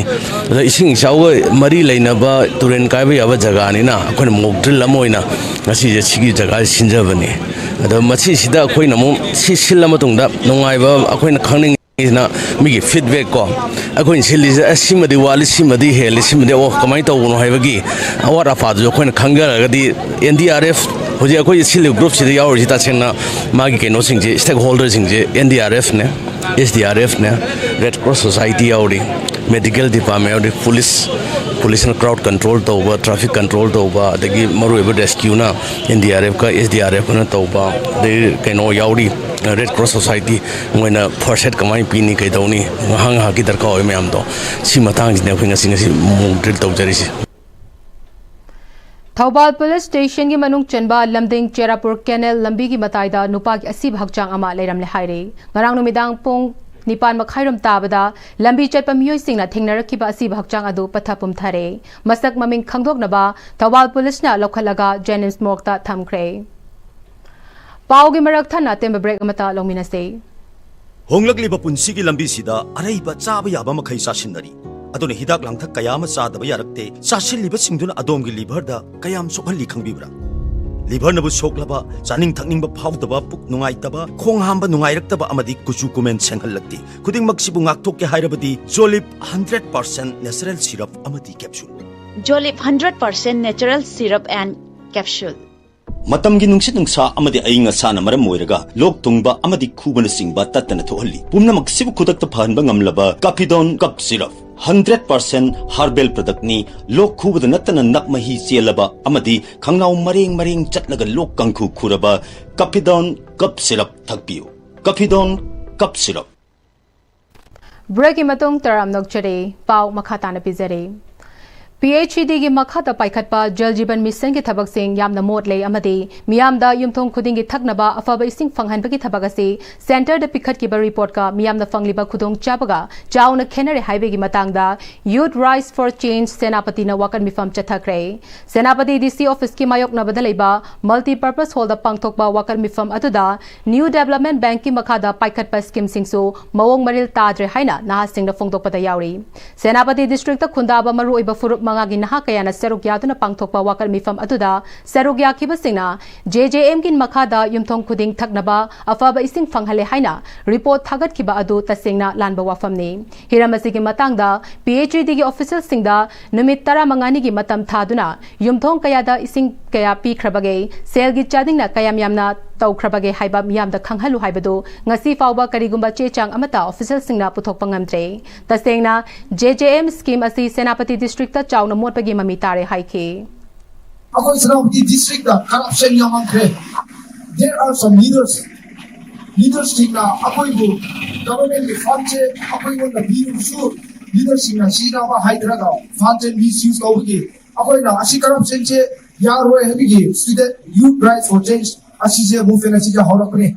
ꯑꯗ ꯏꯁꯤꯡ ꯏꯆꯥꯎꯒ ꯃꯔꯤ ꯂꯩꯅꯕ ꯇꯨꯔꯦꯜ ꯀꯥꯏꯕ ꯌꯥꯕ ꯖꯒꯥꯅꯤꯅ ꯑꯩꯈꯣꯏꯅ ꯃꯣꯛ ꯗ꯭ꯔꯤꯜ ꯑꯃ ꯑꯣꯏꯅ ꯉꯁꯤꯁꯦ ꯁꯤꯒꯤ ꯖꯒꯥꯁꯤ ꯁꯤꯟꯖꯕꯅꯤ꯫ ꯑꯗꯣ ꯃꯁꯤꯁꯤꯗ ꯑꯩꯈꯣꯏꯅ ꯑꯃꯨꯛ ꯁꯤ ꯁꯤꯜꯂ ꯃꯇꯨꯡꯗ ꯅꯨꯡꯉꯥꯏꯕ ꯑꯩꯈꯣꯏꯅ ꯈꯪꯅꯤꯡꯉꯤꯁꯤꯅ ꯃꯤꯒꯤ ꯐꯤꯗꯕꯦꯛ ꯀꯣ, ꯑꯩꯈꯣꯏꯅ ꯁꯤꯜꯂꯤꯁꯦ, "ꯑꯁ, ꯁꯤꯃꯗꯤ ꯋꯥꯠꯂꯤ, ꯁꯤꯃꯗꯤ ꯍꯦꯜꯂꯤ, ꯁꯤꯃꯗꯤ, ꯑꯣ, ꯀꯃꯥꯏꯅ ꯇꯧꯕꯅꯣ?" ꯍꯥꯏꯕꯒꯤ ꯑꯋꯥꯠ ꯑꯄꯥꯗꯨꯁꯨ ꯑꯩꯈꯣꯏꯅ ꯈꯪꯖꯔꯒꯗꯤ ꯑꯦꯟ ꯗꯤ ꯑꯥꯔ ꯑꯦꯐ, ꯍꯧꯖꯤꯛ ꯑꯩꯈꯣꯏ ꯁꯤꯜꯂꯤꯕ ꯒ꯭ꯔꯨꯞꯁꯤꯗ ꯌꯥꯎꯔꯤꯁꯤ ꯇꯁꯦꯡꯅ ꯃꯥꯒꯤ ꯀꯩꯅꯣꯁꯤꯡꯁꯦ, ꯁ꯭ꯇꯦꯛ ꯍꯣꯜꯗꯔꯁꯤꯡꯁꯦ ꯑꯦꯟ ꯗꯤ ꯑꯥꯔ ꯑꯦꯐꯅꯦ, ꯑꯦꯁ ꯗꯤ ꯑꯥꯔ ꯑꯦꯐꯅꯦ, ꯔꯦꯗ ꯀ꯭ꯔꯣꯁ ꯁꯣꯁꯥꯏꯇꯤ ꯌꯥꯎꯔꯤ, ꯃꯦꯗꯤꯀꯦꯜ ꯗꯤꯄꯥꯔꯠꯃꯦꯟ ꯌꯥꯎꯔꯤ, ꯄꯨꯂꯤꯁ, ꯄꯨꯂꯤꯁꯅ ꯀ꯭ꯔꯥꯎꯗ ꯀꯟꯇ꯭ꯔꯣꯜ ꯇꯧꯕ, ꯇ꯭ꯔꯥꯐꯤꯛ ꯀꯟꯇ꯭ꯔꯣꯜ ꯇꯧꯕ, ꯑꯗꯒꯤ ꯃꯔꯨꯑꯣꯏꯕ ꯔꯦꯁꯀ꯭ꯌꯨꯅ, ꯑꯦꯟ ꯗꯤ ꯑꯥꯔ ꯑꯦꯐꯀ ꯑꯦꯁ ꯗꯤ ꯑꯥꯔ ꯑꯦꯐꯀꯅ ꯇꯧꯕ, ꯑꯗꯩ ꯀꯩꯅꯣ ꯌꯥꯎꯔꯤ, ꯔꯦꯗ ꯀ꯭ꯔꯣꯁ ꯁꯣꯁꯥꯏꯇꯤ ꯃꯣꯏꯅ ꯐꯥꯔꯁ ꯑꯦꯗ ꯀꯃꯥꯏꯅ ꯄꯤꯅꯤ, ꯀꯩꯗꯧꯅꯤ, ꯉꯥꯏꯍꯥꯛ ꯉꯥꯏꯍꯥꯛꯀꯤ ꯗꯔꯀꯥꯔ ꯑꯣꯏꯕ ꯃꯌꯥꯝꯗꯣ, ꯁꯤ ꯃꯇꯥꯡꯁꯤꯅꯦ ꯑꯩꯈꯣꯏ ꯉꯁꯤ, ꯉꯁꯤ ꯃꯣꯛ ꯗ꯭ꯔꯤꯜ ꯇꯧꯖꯔꯤꯁꯦ꯫ ꯊꯧꯕꯥꯜ ꯄꯨꯂꯤꯁ ꯁ꯭ꯇꯦꯁꯟꯒꯤ ꯃꯅꯨꯡ ꯆꯟꯕ ꯂꯝꯗꯤꯡ ꯆꯦꯔꯥꯄꯨꯔ ꯀꯦꯅꯦꯜ ꯂꯝꯕꯤꯒꯤ ꯃꯇꯥꯏꯗ ꯅꯨꯄꯥꯒꯤ ꯑꯁꯤꯕ ꯍꯛꯆꯥꯡ ꯑꯃ ꯂꯩꯔꯝꯂꯦ ꯍꯥꯏꯔꯤ꯫ ꯉꯔꯥꯡ ꯅꯨꯃꯤꯗꯥꯡ ꯄꯨꯡ ꯅꯤꯄꯥꯟ ꯃꯈꯥꯏꯔꯣꯝ ꯇꯥꯕꯗ ꯂꯝꯕꯤ ꯆꯠꯄ ꯃꯤꯑꯣꯏꯁꯤꯡꯅ ꯊꯦꯡꯅꯔꯛꯈꯤꯕ ꯑꯁꯤꯕ ꯍꯛꯆꯥꯡ ꯑꯗꯨ ꯄꯠꯊ ꯄꯨꯝꯊꯔꯦ꯫ ꯃꯁꯛ ꯃꯃꯤꯡ ꯈꯪꯗꯣꯛꯅꯕ ꯊꯧꯕꯥꯜ ꯄꯨꯂꯤꯁꯅ ꯂꯧꯈꯠꯂꯒ ꯖꯦꯅꯤꯝꯁ ꯃꯣꯔꯒꯇ ꯊꯝꯈ꯭ꯔꯦ꯫ ꯄꯥꯎꯒꯤ ꯃꯔꯛ ꯊꯠꯅ ꯑꯇꯦꯟꯕ ꯕ꯭ꯔꯦꯛ ꯑꯃꯠꯇ ꯂꯧꯃꯤꯟꯅꯁꯤ꯫ ꯍꯣꯡꯂꯛꯂꯤꯕ ꯄꯨꯟꯁꯤꯒꯤ ꯂꯝꯕꯤꯁꯤꯗ ꯑꯔꯩꯕ ꯆꯥꯕ ꯌꯥꯕ ꯃꯈꯩ ꯆꯥꯁꯤꯟꯅꯔꯤ꯫ ꯑꯗꯨꯅ ꯍꯤꯗꯥꯛ ꯂꯥꯡꯊꯛ ꯀꯌꯥ ꯑꯃ ꯆꯥꯗꯕ ꯌꯥꯔꯛꯇꯦ꯫ ꯆꯥꯁꯤꯜꯂꯤꯕꯁꯤꯡꯗꯨꯅ ꯑꯗꯣꯝꯒꯤ ꯂꯤꯚꯔꯗ ꯀꯌꯥꯝ ꯁꯣꯛꯍꯜꯂꯤ ꯈꯪꯕꯤꯕ꯭ꯔꯥ? ꯂꯤꯚꯔꯅꯕꯨ ꯁꯣꯛꯂꯕ, ꯆꯥꯅꯤꯡ ꯊꯛꯅꯤꯡꯕ ꯐꯥꯎꯗꯕ, ꯄꯨꯛ ꯅꯨꯡꯉꯥꯏꯇꯕ, ꯈꯣꯡ ꯍꯥꯝꯕ ꯅꯨꯡꯉꯥꯏꯔꯛꯇꯕ ꯑꯃꯗꯤ ꯀꯨꯆꯨ ꯀꯨꯃꯦꯟ ꯁꯦꯡꯍꯜꯂꯛꯇꯦ꯫ ꯈꯨꯗꯤꯡꯃꯛꯁꯤꯕꯨ ꯉꯥꯛꯊꯣꯛꯀꯦ ꯍꯥꯏꯔꯕꯗꯤ ꯖꯣꯂꯤꯞ ꯍꯟꯗ꯭ꯔꯦꯠ ꯄꯥꯔꯁꯦꯟ ꯅꯦꯆꯔꯦꯜ ꯁꯤꯔꯞ ꯑꯃꯗꯤ capsule. Jolip hundred percent natural syrup and capsule. ꯃꯇꯝꯒꯤ ꯅꯨꯡꯁꯤꯠ ꯅꯨꯡꯁꯥ ꯑꯃꯗꯤ ꯑꯏꯪ ꯑꯁꯥꯅ ꯃꯔꯝ ꯑꯣꯏꯔꯒ ꯂꯣꯛ ꯊꯨꯡꯕ ꯑꯃꯗꯤ ꯈꯨꯕꯅꯆꯤꯡꯕ ꯇꯠꯇꯅ ꯊꯣꯛꯍꯜꯂꯤ꯫ ꯄꯨꯝꯅꯃꯛꯁꯤꯕꯨ ꯈꯨꯗꯛꯇ ꯐꯍꯟꯕ ꯉꯝꯂꯕ ꯀꯥꯐꯤꯗꯣꯟ ꯀꯞ ꯁꯤꯔꯞ ꯍꯟꯗ꯭ꯔꯦꯠ ꯄꯥꯔꯁꯦꯟ ꯍꯥꯔꯕꯦꯜ ꯄ꯭ꯔꯗꯛꯅꯤ꯫ ꯂꯣꯛ ꯈꯨꯕꯗ ꯅꯠꯇꯅ ꯅꯞ ꯃꯍꯤ ꯆꯦꯜꯂꯕ ꯑꯃꯗꯤ ꯈꯪꯅꯥꯎ ꯃꯔꯦꯡ ꯃꯔꯦꯡ ꯆꯠꯂꯒ ꯂꯣꯛ ꯀꯥꯡꯈꯨ ꯈꯨꯔꯕ ꯀꯥꯐꯤꯗꯣꯟ ꯀꯞ ꯁꯤꯔꯞ ꯊꯛꯄꯤꯌꯨ꯫ ꯀꯥꯐꯤꯗꯣꯟ ꯀꯞ ꯁꯤꯔꯞ꯫ ꯕ꯭ꯔꯦꯛꯀꯤ ꯃꯇꯨꯡ ꯇꯔꯥꯝꯅ ꯑꯣꯛꯆꯔꯤ꯫ ꯄꯥꯎ ꯃꯈꯥ ꯇꯥꯅ ꯄꯤꯖꯔꯤ꯫ ꯄꯤ ꯑꯩꯆ ꯏ ꯗꯤꯒꯤ ꯃꯈꯥꯗ ꯄꯥꯏꯈꯠꯄ ꯖꯜ ꯖꯤꯕꯟ ꯃꯤꯁꯟꯒꯤ ꯊꯕꯛꯁꯤꯡ ꯌꯥꯝꯅ ꯃꯣꯠꯂꯦ ꯑꯃꯗꯤ ꯃꯤꯌꯥꯝꯗ ꯌꯨꯝꯊꯣꯡ ꯈꯨꯗꯤꯡꯒꯤ ꯊꯛꯅꯕ ꯑꯐꯕ ꯏꯁꯤꯡ ꯐꯪꯍꯟꯕꯒꯤ ꯊꯕꯛ ꯑꯁꯤ ꯁꯦꯟꯇꯔꯗ ꯄꯤꯈꯠꯈꯤꯕ ꯔꯤꯄꯣꯔꯠꯀ ꯃꯤꯌꯥꯝꯅ ꯐꯪꯂꯤꯕ ꯈꯨꯗꯣꯡꯆꯥꯕꯒ ꯆꯥꯎꯅ ꯈꯦꯠꯅꯔꯦ ꯍꯥꯏꯕꯒꯤ ꯃꯇꯥꯡꯗ Youth Rise for Change ꯁꯦꯅꯥꯄꯇꯤꯅ ꯋꯥꯀꯠ ꯃꯤꯐꯝ ꯆꯠꯊꯈ꯭ꯔꯦ꯫ ꯁꯦꯅꯥꯄꯇꯤ ꯗꯤ ꯁꯤ ꯑꯣꯐꯤꯁꯀꯤ ꯃꯥꯌꯣꯛꯅꯕꯗ ꯂꯩꯕ ꯃꯜꯇꯤꯄꯔꯄꯁ ꯍꯣꯜꯗ ꯄꯥꯡꯊꯣꯛꯄ ꯋꯥꯀꯠ ꯃꯤꯐꯝ ꯑꯗꯨꯗ ꯅ꯭ꯌꯨ ꯗꯦꯕꯂꯞꯃꯦꯟ ꯕꯦꯡꯛꯀꯤ ꯃꯈꯥꯗ ꯄꯥꯏꯈꯠꯄ ꯁ꯭ꯀꯤꯝꯁꯤꯡꯁꯨ ꯃꯑꯣꯡ ꯃꯔꯤꯜ ꯇꯥꯗ꯭ꯔꯦ ꯍꯥꯏꯅ ꯅꯍꯥꯁꯤꯡꯅ ꯐꯣꯡꯗꯣꯛꯄꯗ ꯌꯥꯎꯔꯤ꯫ ꯁꯦꯅꯥꯄꯇꯤ ꯗꯤꯁꯇ꯭ꯔꯤꯛꯇ ꯈꯨꯟꯗꯥꯕ ꯃꯔꯨꯑꯣꯏꯕ ꯐꯨꯔꯨꯞ ꯃꯉꯥꯒꯤ ꯅꯍꯥ ꯀꯌꯥꯅ ꯁꯔꯨꯛ ꯌꯥꯗꯨꯅ ꯄꯥꯡꯊꯣꯛꯄ ꯋꯥꯀꯠ ꯃꯤꯐꯝ ꯑꯗꯨꯗ ꯁꯔꯨꯛ ꯌꯥꯈꯤꯕꯁꯤꯡꯅ ꯖꯦ ꯖꯦ ꯑꯦꯝꯒꯤ ꯃꯈꯥꯗ ꯌꯨꯝꯊꯣꯡ ꯈꯨꯗꯤꯡ ꯊꯛꯅꯕ ꯑꯐꯕ ꯏꯁꯤꯡ ꯐꯪꯍꯜꯂꯦ ꯍꯥꯏꯅ ꯔꯤꯄꯣꯔꯠ ꯊꯥꯒꯠꯈꯤꯕ ꯑꯗꯨ ꯇꯁꯦꯡꯅ ꯂꯥꯟꯕ ꯋꯥꯐꯝꯅꯤ꯫ ꯍꯤꯔꯝ ꯑꯁꯤꯒꯤ ꯃꯇꯥꯡꯗ ꯄꯤ ꯑꯩꯆ ꯏ ꯗꯤꯒꯤ ꯑꯣꯐꯤꯁꯤꯌꯦꯜꯁꯤꯡꯗ ꯅꯨꯃꯤꯠ ꯇꯔꯥꯃꯉꯥꯅꯤꯒꯤ ꯃꯇꯝ ꯊꯥꯗꯨꯅ ꯌꯨꯝꯊꯣꯡ ꯀꯌꯥꯗ ꯏꯁꯤꯡ ꯀꯌꯥ ꯄꯤꯈ꯭ꯔꯕꯒꯦ, ꯁꯦꯜꯒꯤ ꯆꯥꯗꯤꯡꯅ ꯀꯌꯥꯝ ꯌꯥꯝꯅ ꯇꯧꯈ꯭ꯔꯕꯒꯦ ꯍꯥꯏꯕ ꯃꯤꯌꯥꯝꯗ ꯈꯪꯍꯜꯂꯨ ꯍꯥꯏꯕꯗꯨ ꯉꯁꯤ ꯐꯥꯎꯕ ꯀꯔꯤꯒꯨꯝꯕ ꯆꯦ ꯆꯥꯡ ꯑꯃꯠꯇ officialꯁꯤꯡꯅ ꯄꯨꯊꯣꯛꯄ ꯉꯝꯗ꯭ꯔꯦ꯫ ꯇꯁꯦꯡꯅ, JJM scheme ꯑꯁꯤ ꯁꯦꯅꯥꯄꯇꯤ districtꯇ ꯆꯥꯎꯅ ꯃꯣꯠꯄꯒꯤ ꯃꯃꯤ ꯇꯥꯔꯦ ꯍꯥꯏꯈꯤ꯫ ꯑꯩꯈꯣꯏ Senapati districtꯇ corruption ꯌꯥꯝꯃꯟꯈ꯭ꯔꯦ꯫ There are some leaders, leadersꯁꯤꯡꯅ ꯑꯩꯈꯣꯏꯕꯨ governmentꯀꯤ fundꯁꯦ ꯑꯩꯈꯣꯏꯉꯣꯟꯗ ꯄꯤꯔꯕꯁꯨ, leaderꯁꯤꯡꯅ ꯁꯤꯖꯤꯟꯅꯕ ꯍꯩꯇ꯭ꯔꯒ fundꯁꯦ misuse ꯇꯧꯕꯒꯤ ꯑꯩꯈꯣꯏꯅ ꯑꯁꯤ corruptionꯁꯦ ꯌꯥꯔꯣꯏ ꯍꯥꯏꯕꯒꯤ Student Youth Rise for Change ꯑꯁꯤꯁꯦ movement ꯑꯁꯤꯁꯦ ꯍꯧꯔꯛꯄꯅꯤ꯫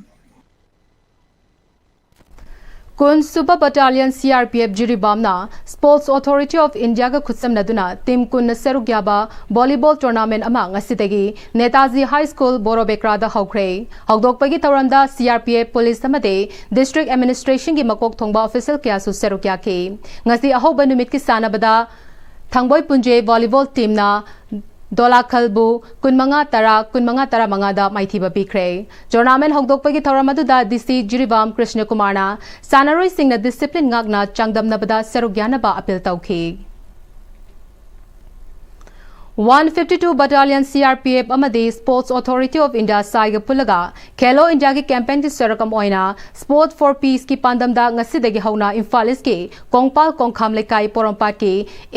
ꯀꯨꯟ ꯁꯨꯕ Battalion CRPF ꯖꯤꯔꯤꯕꯥꯝꯅ Sports Authority of Indiaꯒ ꯈꯨꯠꯁꯝꯅꯗꯨꯅ team ꯀꯨꯟꯅ ꯁꯔꯨꯛ ꯌꯥꯕ volleyball tournament ꯑꯃ ꯉꯁꯤꯗꯒꯤ ꯅꯦꯇꯥꯖꯤ High School ꯕꯣꯔꯣꯕꯦꯀ꯭ꯔꯥꯗ ꯍꯧꯈ꯭ꯔꯦ꯫ ꯍꯧꯗꯣꯛꯄꯒꯤ ꯊꯧꯔꯝꯗ CRPF, police ꯑꯃꯗꯤ district administrationꯒꯤ ꯃꯀꯣꯛ ꯊꯣꯡꯕ official ꯀꯌꯥꯁꯨ ꯁꯔꯨꯛ ꯌꯥꯈꯤ꯫ ꯉꯁꯤ ꯑꯍꯧꯕ ꯅꯨꯃꯤꯠꯀꯤ ꯁꯥꯟꯅꯕꯗ ꯊꯥꯡꯕꯣꯏ ꯄꯨꯟꯖꯦ volleyball teamꯅ ꯗꯣꯂꯥꯈꯜꯕꯨ ꯀꯨꯟꯃꯉꯥ ꯇꯔꯥ, ꯀꯨꯟꯃꯉꯥ ꯇꯔꯥꯃꯉꯥꯗ ꯃꯥꯏꯊꯤꯕ ꯄꯤꯈ꯭ꯔꯦ꯫ Tournament ꯍꯧꯗꯣꯛꯄꯒꯤ ꯊꯧꯔꯝ ꯑꯗꯨꯗ DC ꯖꯤꯔꯤꯕꯥꯝ ꯀ꯭ꯔꯤꯁꯅ ꯀꯨꯃꯥꯔꯅ ꯁꯥꯟꯅꯔꯣꯏꯁꯤꯡꯅ discipline ꯉꯥꯛꯅ ꯆꯥꯡꯗꯝꯅꯕꯗ ꯁꯔꯨꯛ ꯌꯥꯅꯕ appeal ꯇꯧꯈꯤ꯫ One fifty two Battalion CRPF ꯑꯃꯗꯤ Sports Authority of India, ꯁꯥꯏꯒ ꯄꯨꯜꯂꯒ ꯈꯦꯂꯣ ꯏꯟꯗꯤꯌꯥꯒꯤ campaignꯒꯤ ꯁꯔꯨꯛ ꯑꯃ ꯑꯣꯏꯅ Sport for Peaceꯀꯤ ꯄꯥꯟꯗꯝꯗ ꯉꯁꯤꯗꯒꯤ ꯍꯧꯅ ꯏꯝꯐꯥꯜ ꯏꯁꯀꯤ ꯀꯣꯡꯄꯥꯜ ꯀꯣꯡꯈꯥꯝ ꯂꯩꯀꯥꯏ ꯄꯣꯔꯣꯝꯄꯥꯠꯀꯤ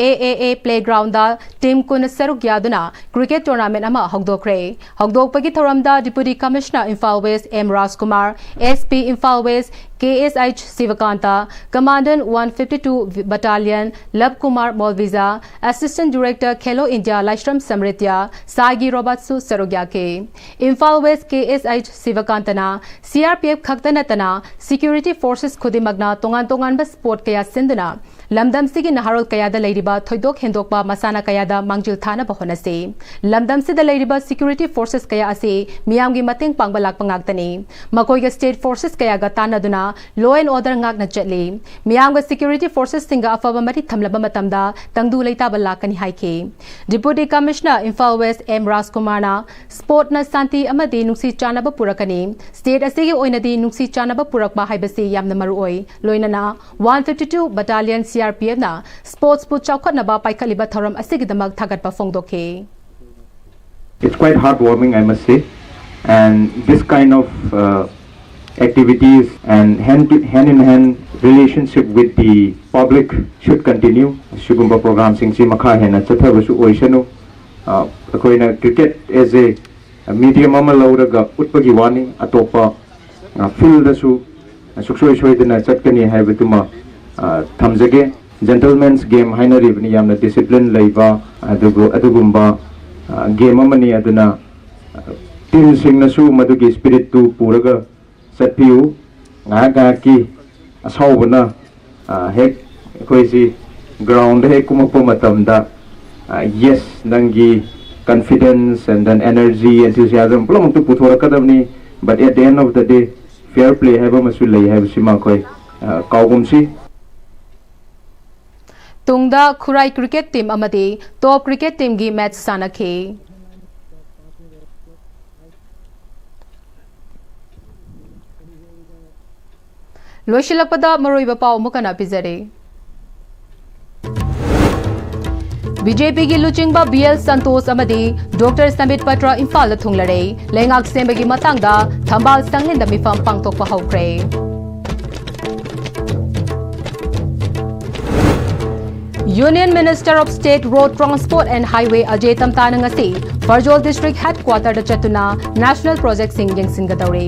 AAA playgroundꯗ team ꯀꯨꯟ ꯁꯔꯨꯛ ꯌꯥꯗꯨꯅ cricket tournament ꯑꯃ ꯍꯧꯗꯣꯛꯈ꯭ꯔꯦ꯫ ꯍꯧꯗꯣꯛꯄꯒꯤ ꯊꯧꯔꯝꯗ Deputy Commissioner Imphal West M Rajkumar, SP Imphal West K S H Shivakant, Commandant one fifty two Battalion Lab Kumar ꯃꯣꯜꯚꯤꯖꯥ, Assistant Director Khelo India Laishram ꯁꯝꯔꯤꯇ꯭ꯌ, ꯁꯥꯏꯒꯤ ꯔꯣꯕꯥꯠꯁꯨ ꯁꯔꯨꯛ ꯌꯥꯈꯤ꯫ Imphal West K S H ꯁꯤꯕꯀꯥꯟꯇꯅ CRPF ꯈꯛꯇ ꯅꯠꯇꯅ security forces ꯈꯨꯗꯤꯡꯃꯛꯅ ꯇꯣꯉꯥꯟ ꯇꯣꯉꯥꯟꯕ sport ꯀꯌꯥ ꯁꯤꯟꯗꯨꯅ ꯂꯝꯗꯝꯁꯤꯒꯤ ꯅꯍꯥꯔꯣꯜ ꯀꯌꯥꯗ ꯂꯩꯔꯤꯕ ꯊꯣꯏꯗꯣꯛ ꯍꯦꯟꯗꯣꯛꯄ ꯃꯁꯥꯟꯅ ꯀꯌꯥꯗ ꯃꯥꯡꯖꯤꯜ ꯊꯥꯅꯕ ꯍꯣꯠꯅꯁꯤ꯫ ꯂꯝꯗꯝꯁꯤꯗ ꯂꯩꯔꯤꯕ security forces ꯀꯌꯥ ꯑꯁꯤ ꯃꯤꯌꯥꯝꯒꯤ ꯃꯇꯦꯡ ꯄꯥꯡꯕ ꯂꯥꯛꯄ ꯉꯥꯛꯇꯅꯤ꯫ ꯃꯈꯣꯏꯒ state forces ꯀꯌꯥꯒ ꯇꯥꯟꯅꯗꯨꯅ law and order ꯉꯥꯛꯅ ꯆꯠꯂꯤ꯫ ꯃꯤꯌꯥꯝꯒ security forcesꯁꯤꯡꯒ ꯑꯐꯕ ꯃꯔꯤ ꯊꯝꯂꯕ ꯃꯇꯝꯗ ꯇꯪꯗꯨ ꯂꯩꯇꯥꯕ ꯂꯥꯛꯀꯅꯤ ꯍꯥꯏꯈꯤ꯫ Deputy Commissioner Imphal West M ꯔꯥꯖꯀꯨꯃꯥꯔꯅ sportꯅ ꯁꯥꯟꯇꯤ ꯑꯃꯗꯤ ꯅꯨꯡꯁꯤ ꯆꯥꯟꯅꯕ ꯄꯨꯔꯛꯀꯅꯤ꯫ State ꯑꯁꯤꯒꯤ ꯑꯣꯏꯅꯗꯤ ꯅꯨꯡꯁꯤ ꯆꯥꯟꯅꯕ ꯄꯨꯔꯛꯄ ꯍꯥꯏꯕꯁꯤ ꯌꯥꯝꯅ ꯃꯔꯨ ꯑꯣꯏ꯫ ꯂꯣꯏꯅꯅ one fifty two Battalion CRPFꯅ sportsꯄꯨ ꯆꯥꯎꯈꯠꯅꯕ ꯄꯥꯏꯈꯠꯂꯤꯕ ꯊꯧꯔꯝ ꯑꯁꯤꯒꯤꯗꯃꯛ ꯊꯥꯒꯠꯄ ꯐꯣꯡꯗꯣꯛꯈꯤ꯫ It's quite heartwarming, I must say, And this kind of uh, activities and hand, to, hand in hand relationship with the public should continue. ꯑꯁꯤꯒꯨꯝꯕ ꯄ꯭ꯔꯣꯒ꯭ꯔꯥꯝꯁꯤꯡꯁꯤ ꯃꯈꯥ ꯍꯦꯟꯅ ꯆꯠꯊꯕꯁꯨ ꯑꯣꯏꯁꯅꯨ꯫ ꯑ, ꯑꯩꯈꯣꯏꯅ cricket as a medium ꯑꯃ ꯂꯧꯔꯒ ꯎꯠꯄꯒꯤ ꯋꯥꯅꯤ, ꯑꯇꯣꯞꯄ ꯐꯤꯜꯗꯁꯨ ꯁꯨꯛꯁꯣꯏ ꯁꯣꯏꯗꯅ ꯆꯠꯀꯅꯤ ꯍꯥꯏꯕꯗꯨꯃ ꯑ, ꯊꯝꯖꯒꯦ꯫ Gentleman's game ꯍꯥꯏꯅꯔꯤꯕꯅꯤ, ꯌꯥꯝꯅ ꯗꯤꯁꯤꯄ꯭ꯂꯤꯟ ꯂꯩꯕ ꯑꯗꯨꯕꯨ ꯑꯗꯨꯒꯨꯝꯕ ꯒꯦꯝ ꯑꯃꯅꯤ꯫ ꯑꯗꯨꯅ ꯇꯤꯝꯁꯤꯡꯅꯁꯨ ꯃꯗꯨꯒꯤ ꯁ꯭ꯄꯤꯔꯤꯠꯇꯨ ꯄꯨꯔꯒ ꯆꯠꯄꯤꯌꯨ꯫ ꯉꯥꯏꯍꯥꯛ ꯉꯥꯏꯍꯥꯛꯀꯤ ꯑꯁꯥꯎꯕꯅ ꯑ, ꯍꯦꯛ ꯑꯩꯈꯣꯏꯁꯤ ꯒ꯭ꯔꯥꯎꯟꯗ ꯍꯦꯛ ꯀꯨꯝꯃꯛꯄ ꯃꯇꯝꯗ, ꯑ, yes, ꯅꯪꯒꯤ confidence and then energy, enthusiasm ꯄꯨꯝꯅꯃꯛꯇꯨ ꯄꯨꯊꯣꯔꯛꯀꯗꯕꯅꯤ꯫ But at the end of the day, fair play ꯍꯥꯏꯕ ꯑꯃꯁꯨ ꯂꯩ ꯍꯥꯏꯕꯁꯤꯃ ꯑꯩꯈꯣꯏ ꯑ, ꯀꯥꯎꯒꯨꯝꯁꯤ꯫ ꯇꯨꯡꯗ ꯈꯨꯔꯥꯏ ꯀ꯭ꯔꯤꯀꯦꯠ ꯇꯤꯝ ꯑꯃꯗꯤ ꯇꯣꯞ ꯀ꯭ꯔꯤꯀꯦꯠ ꯇꯤꯝꯒꯤ ꯃꯦꯠꯆ ꯁꯥꯟꯅꯈꯤ꯫ ꯂꯣꯏꯁꯤꯜꯂꯛꯄꯗ ꯃꯔꯨꯑꯣꯏꯕ ꯄꯥꯎ ꯑꯃꯨꯛ ꯍꯟꯅ ꯄꯤꯖꯔꯤ꯫ ꯕꯤ ꯖꯦ ꯄꯤꯒꯤ ꯂꯨꯆꯤꯡꯕ ꯕꯤ ꯑꯦꯜ ꯁꯟꯇꯣꯁ ꯑꯃꯗꯤ ꯗꯣꯛꯇꯔ ꯁꯝꯕꯤꯠ ꯄꯇ꯭ꯔ ꯏꯝꯐꯥꯜꯗ ꯊꯨꯡꯂꯔꯦ꯫ ꯂꯩꯉꯥꯛ ꯁꯦꯝꯕꯒꯤ ꯃꯇꯥꯡꯗ ꯊꯝꯕꯥꯜ ꯁꯪꯂꯦꯟꯗ ꯃꯤꯐꯝ ꯄꯥꯡꯊꯣꯛꯄ ꯍꯧꯈ꯭ꯔꯦ꯫ Union Minister of State Road Transport and Highway Ajay Tamtana ꯉꯁꯤ ꯐꯔꯖꯣꯜ district headquarterꯗ ꯆꯠꯇꯨꯅ national projectꯁꯤꯡ ꯌꯦꯡꯁꯤꯟꯒꯗꯧꯔꯤ꯫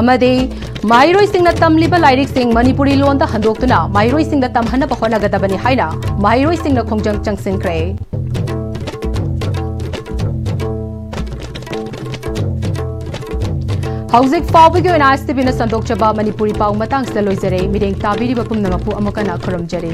ꯑꯃꯗꯤ ꯃꯍꯩꯔꯣꯏꯁꯤꯡꯅ ꯇꯝꯂꯤꯕ ꯂꯥꯏꯔꯤꯛꯁꯤꯡ ꯃꯅꯤꯄꯨꯔꯤ ꯂꯣꯟꯗ ꯍꯟꯗꯣꯛꯇꯨꯅ ꯃꯍꯩꯔꯣꯏꯁꯤꯡꯗ ꯇꯝꯍꯟꯅꯕ ꯍꯣꯠꯅꯒꯗꯕꯅꯤ ꯍꯥꯏꯅ ꯃꯍꯩꯔꯣꯏꯁꯤꯡꯅ ꯈꯣꯡꯖꯪ ꯆꯪꯁꯤꯟꯈ꯭ꯔꯦ꯫ ꯍꯧꯖꯤꯛ ꯐꯥꯎꯕꯒꯤ ꯑꯣꯏꯅ ꯑꯥꯏ ꯑꯦꯁ ꯇꯤ ꯚꯤꯅ ꯁꯟꯗꯣꯛꯆꯕ ꯃꯅꯤꯄꯨꯔꯤ ꯄꯥꯎ ꯃꯇꯥꯡꯁꯤꯗ ꯂꯣꯏꯖꯔꯦ꯫ ꯃꯤꯠꯌꯦꯡ ꯇꯥꯕꯤꯔꯤꯕ ꯄꯨꯝꯅꯃꯛꯄꯨ ꯑꯃꯨꯛ ꯍꯟꯅ ꯈꯨꯔꯨꯝꯖꯔꯤ꯫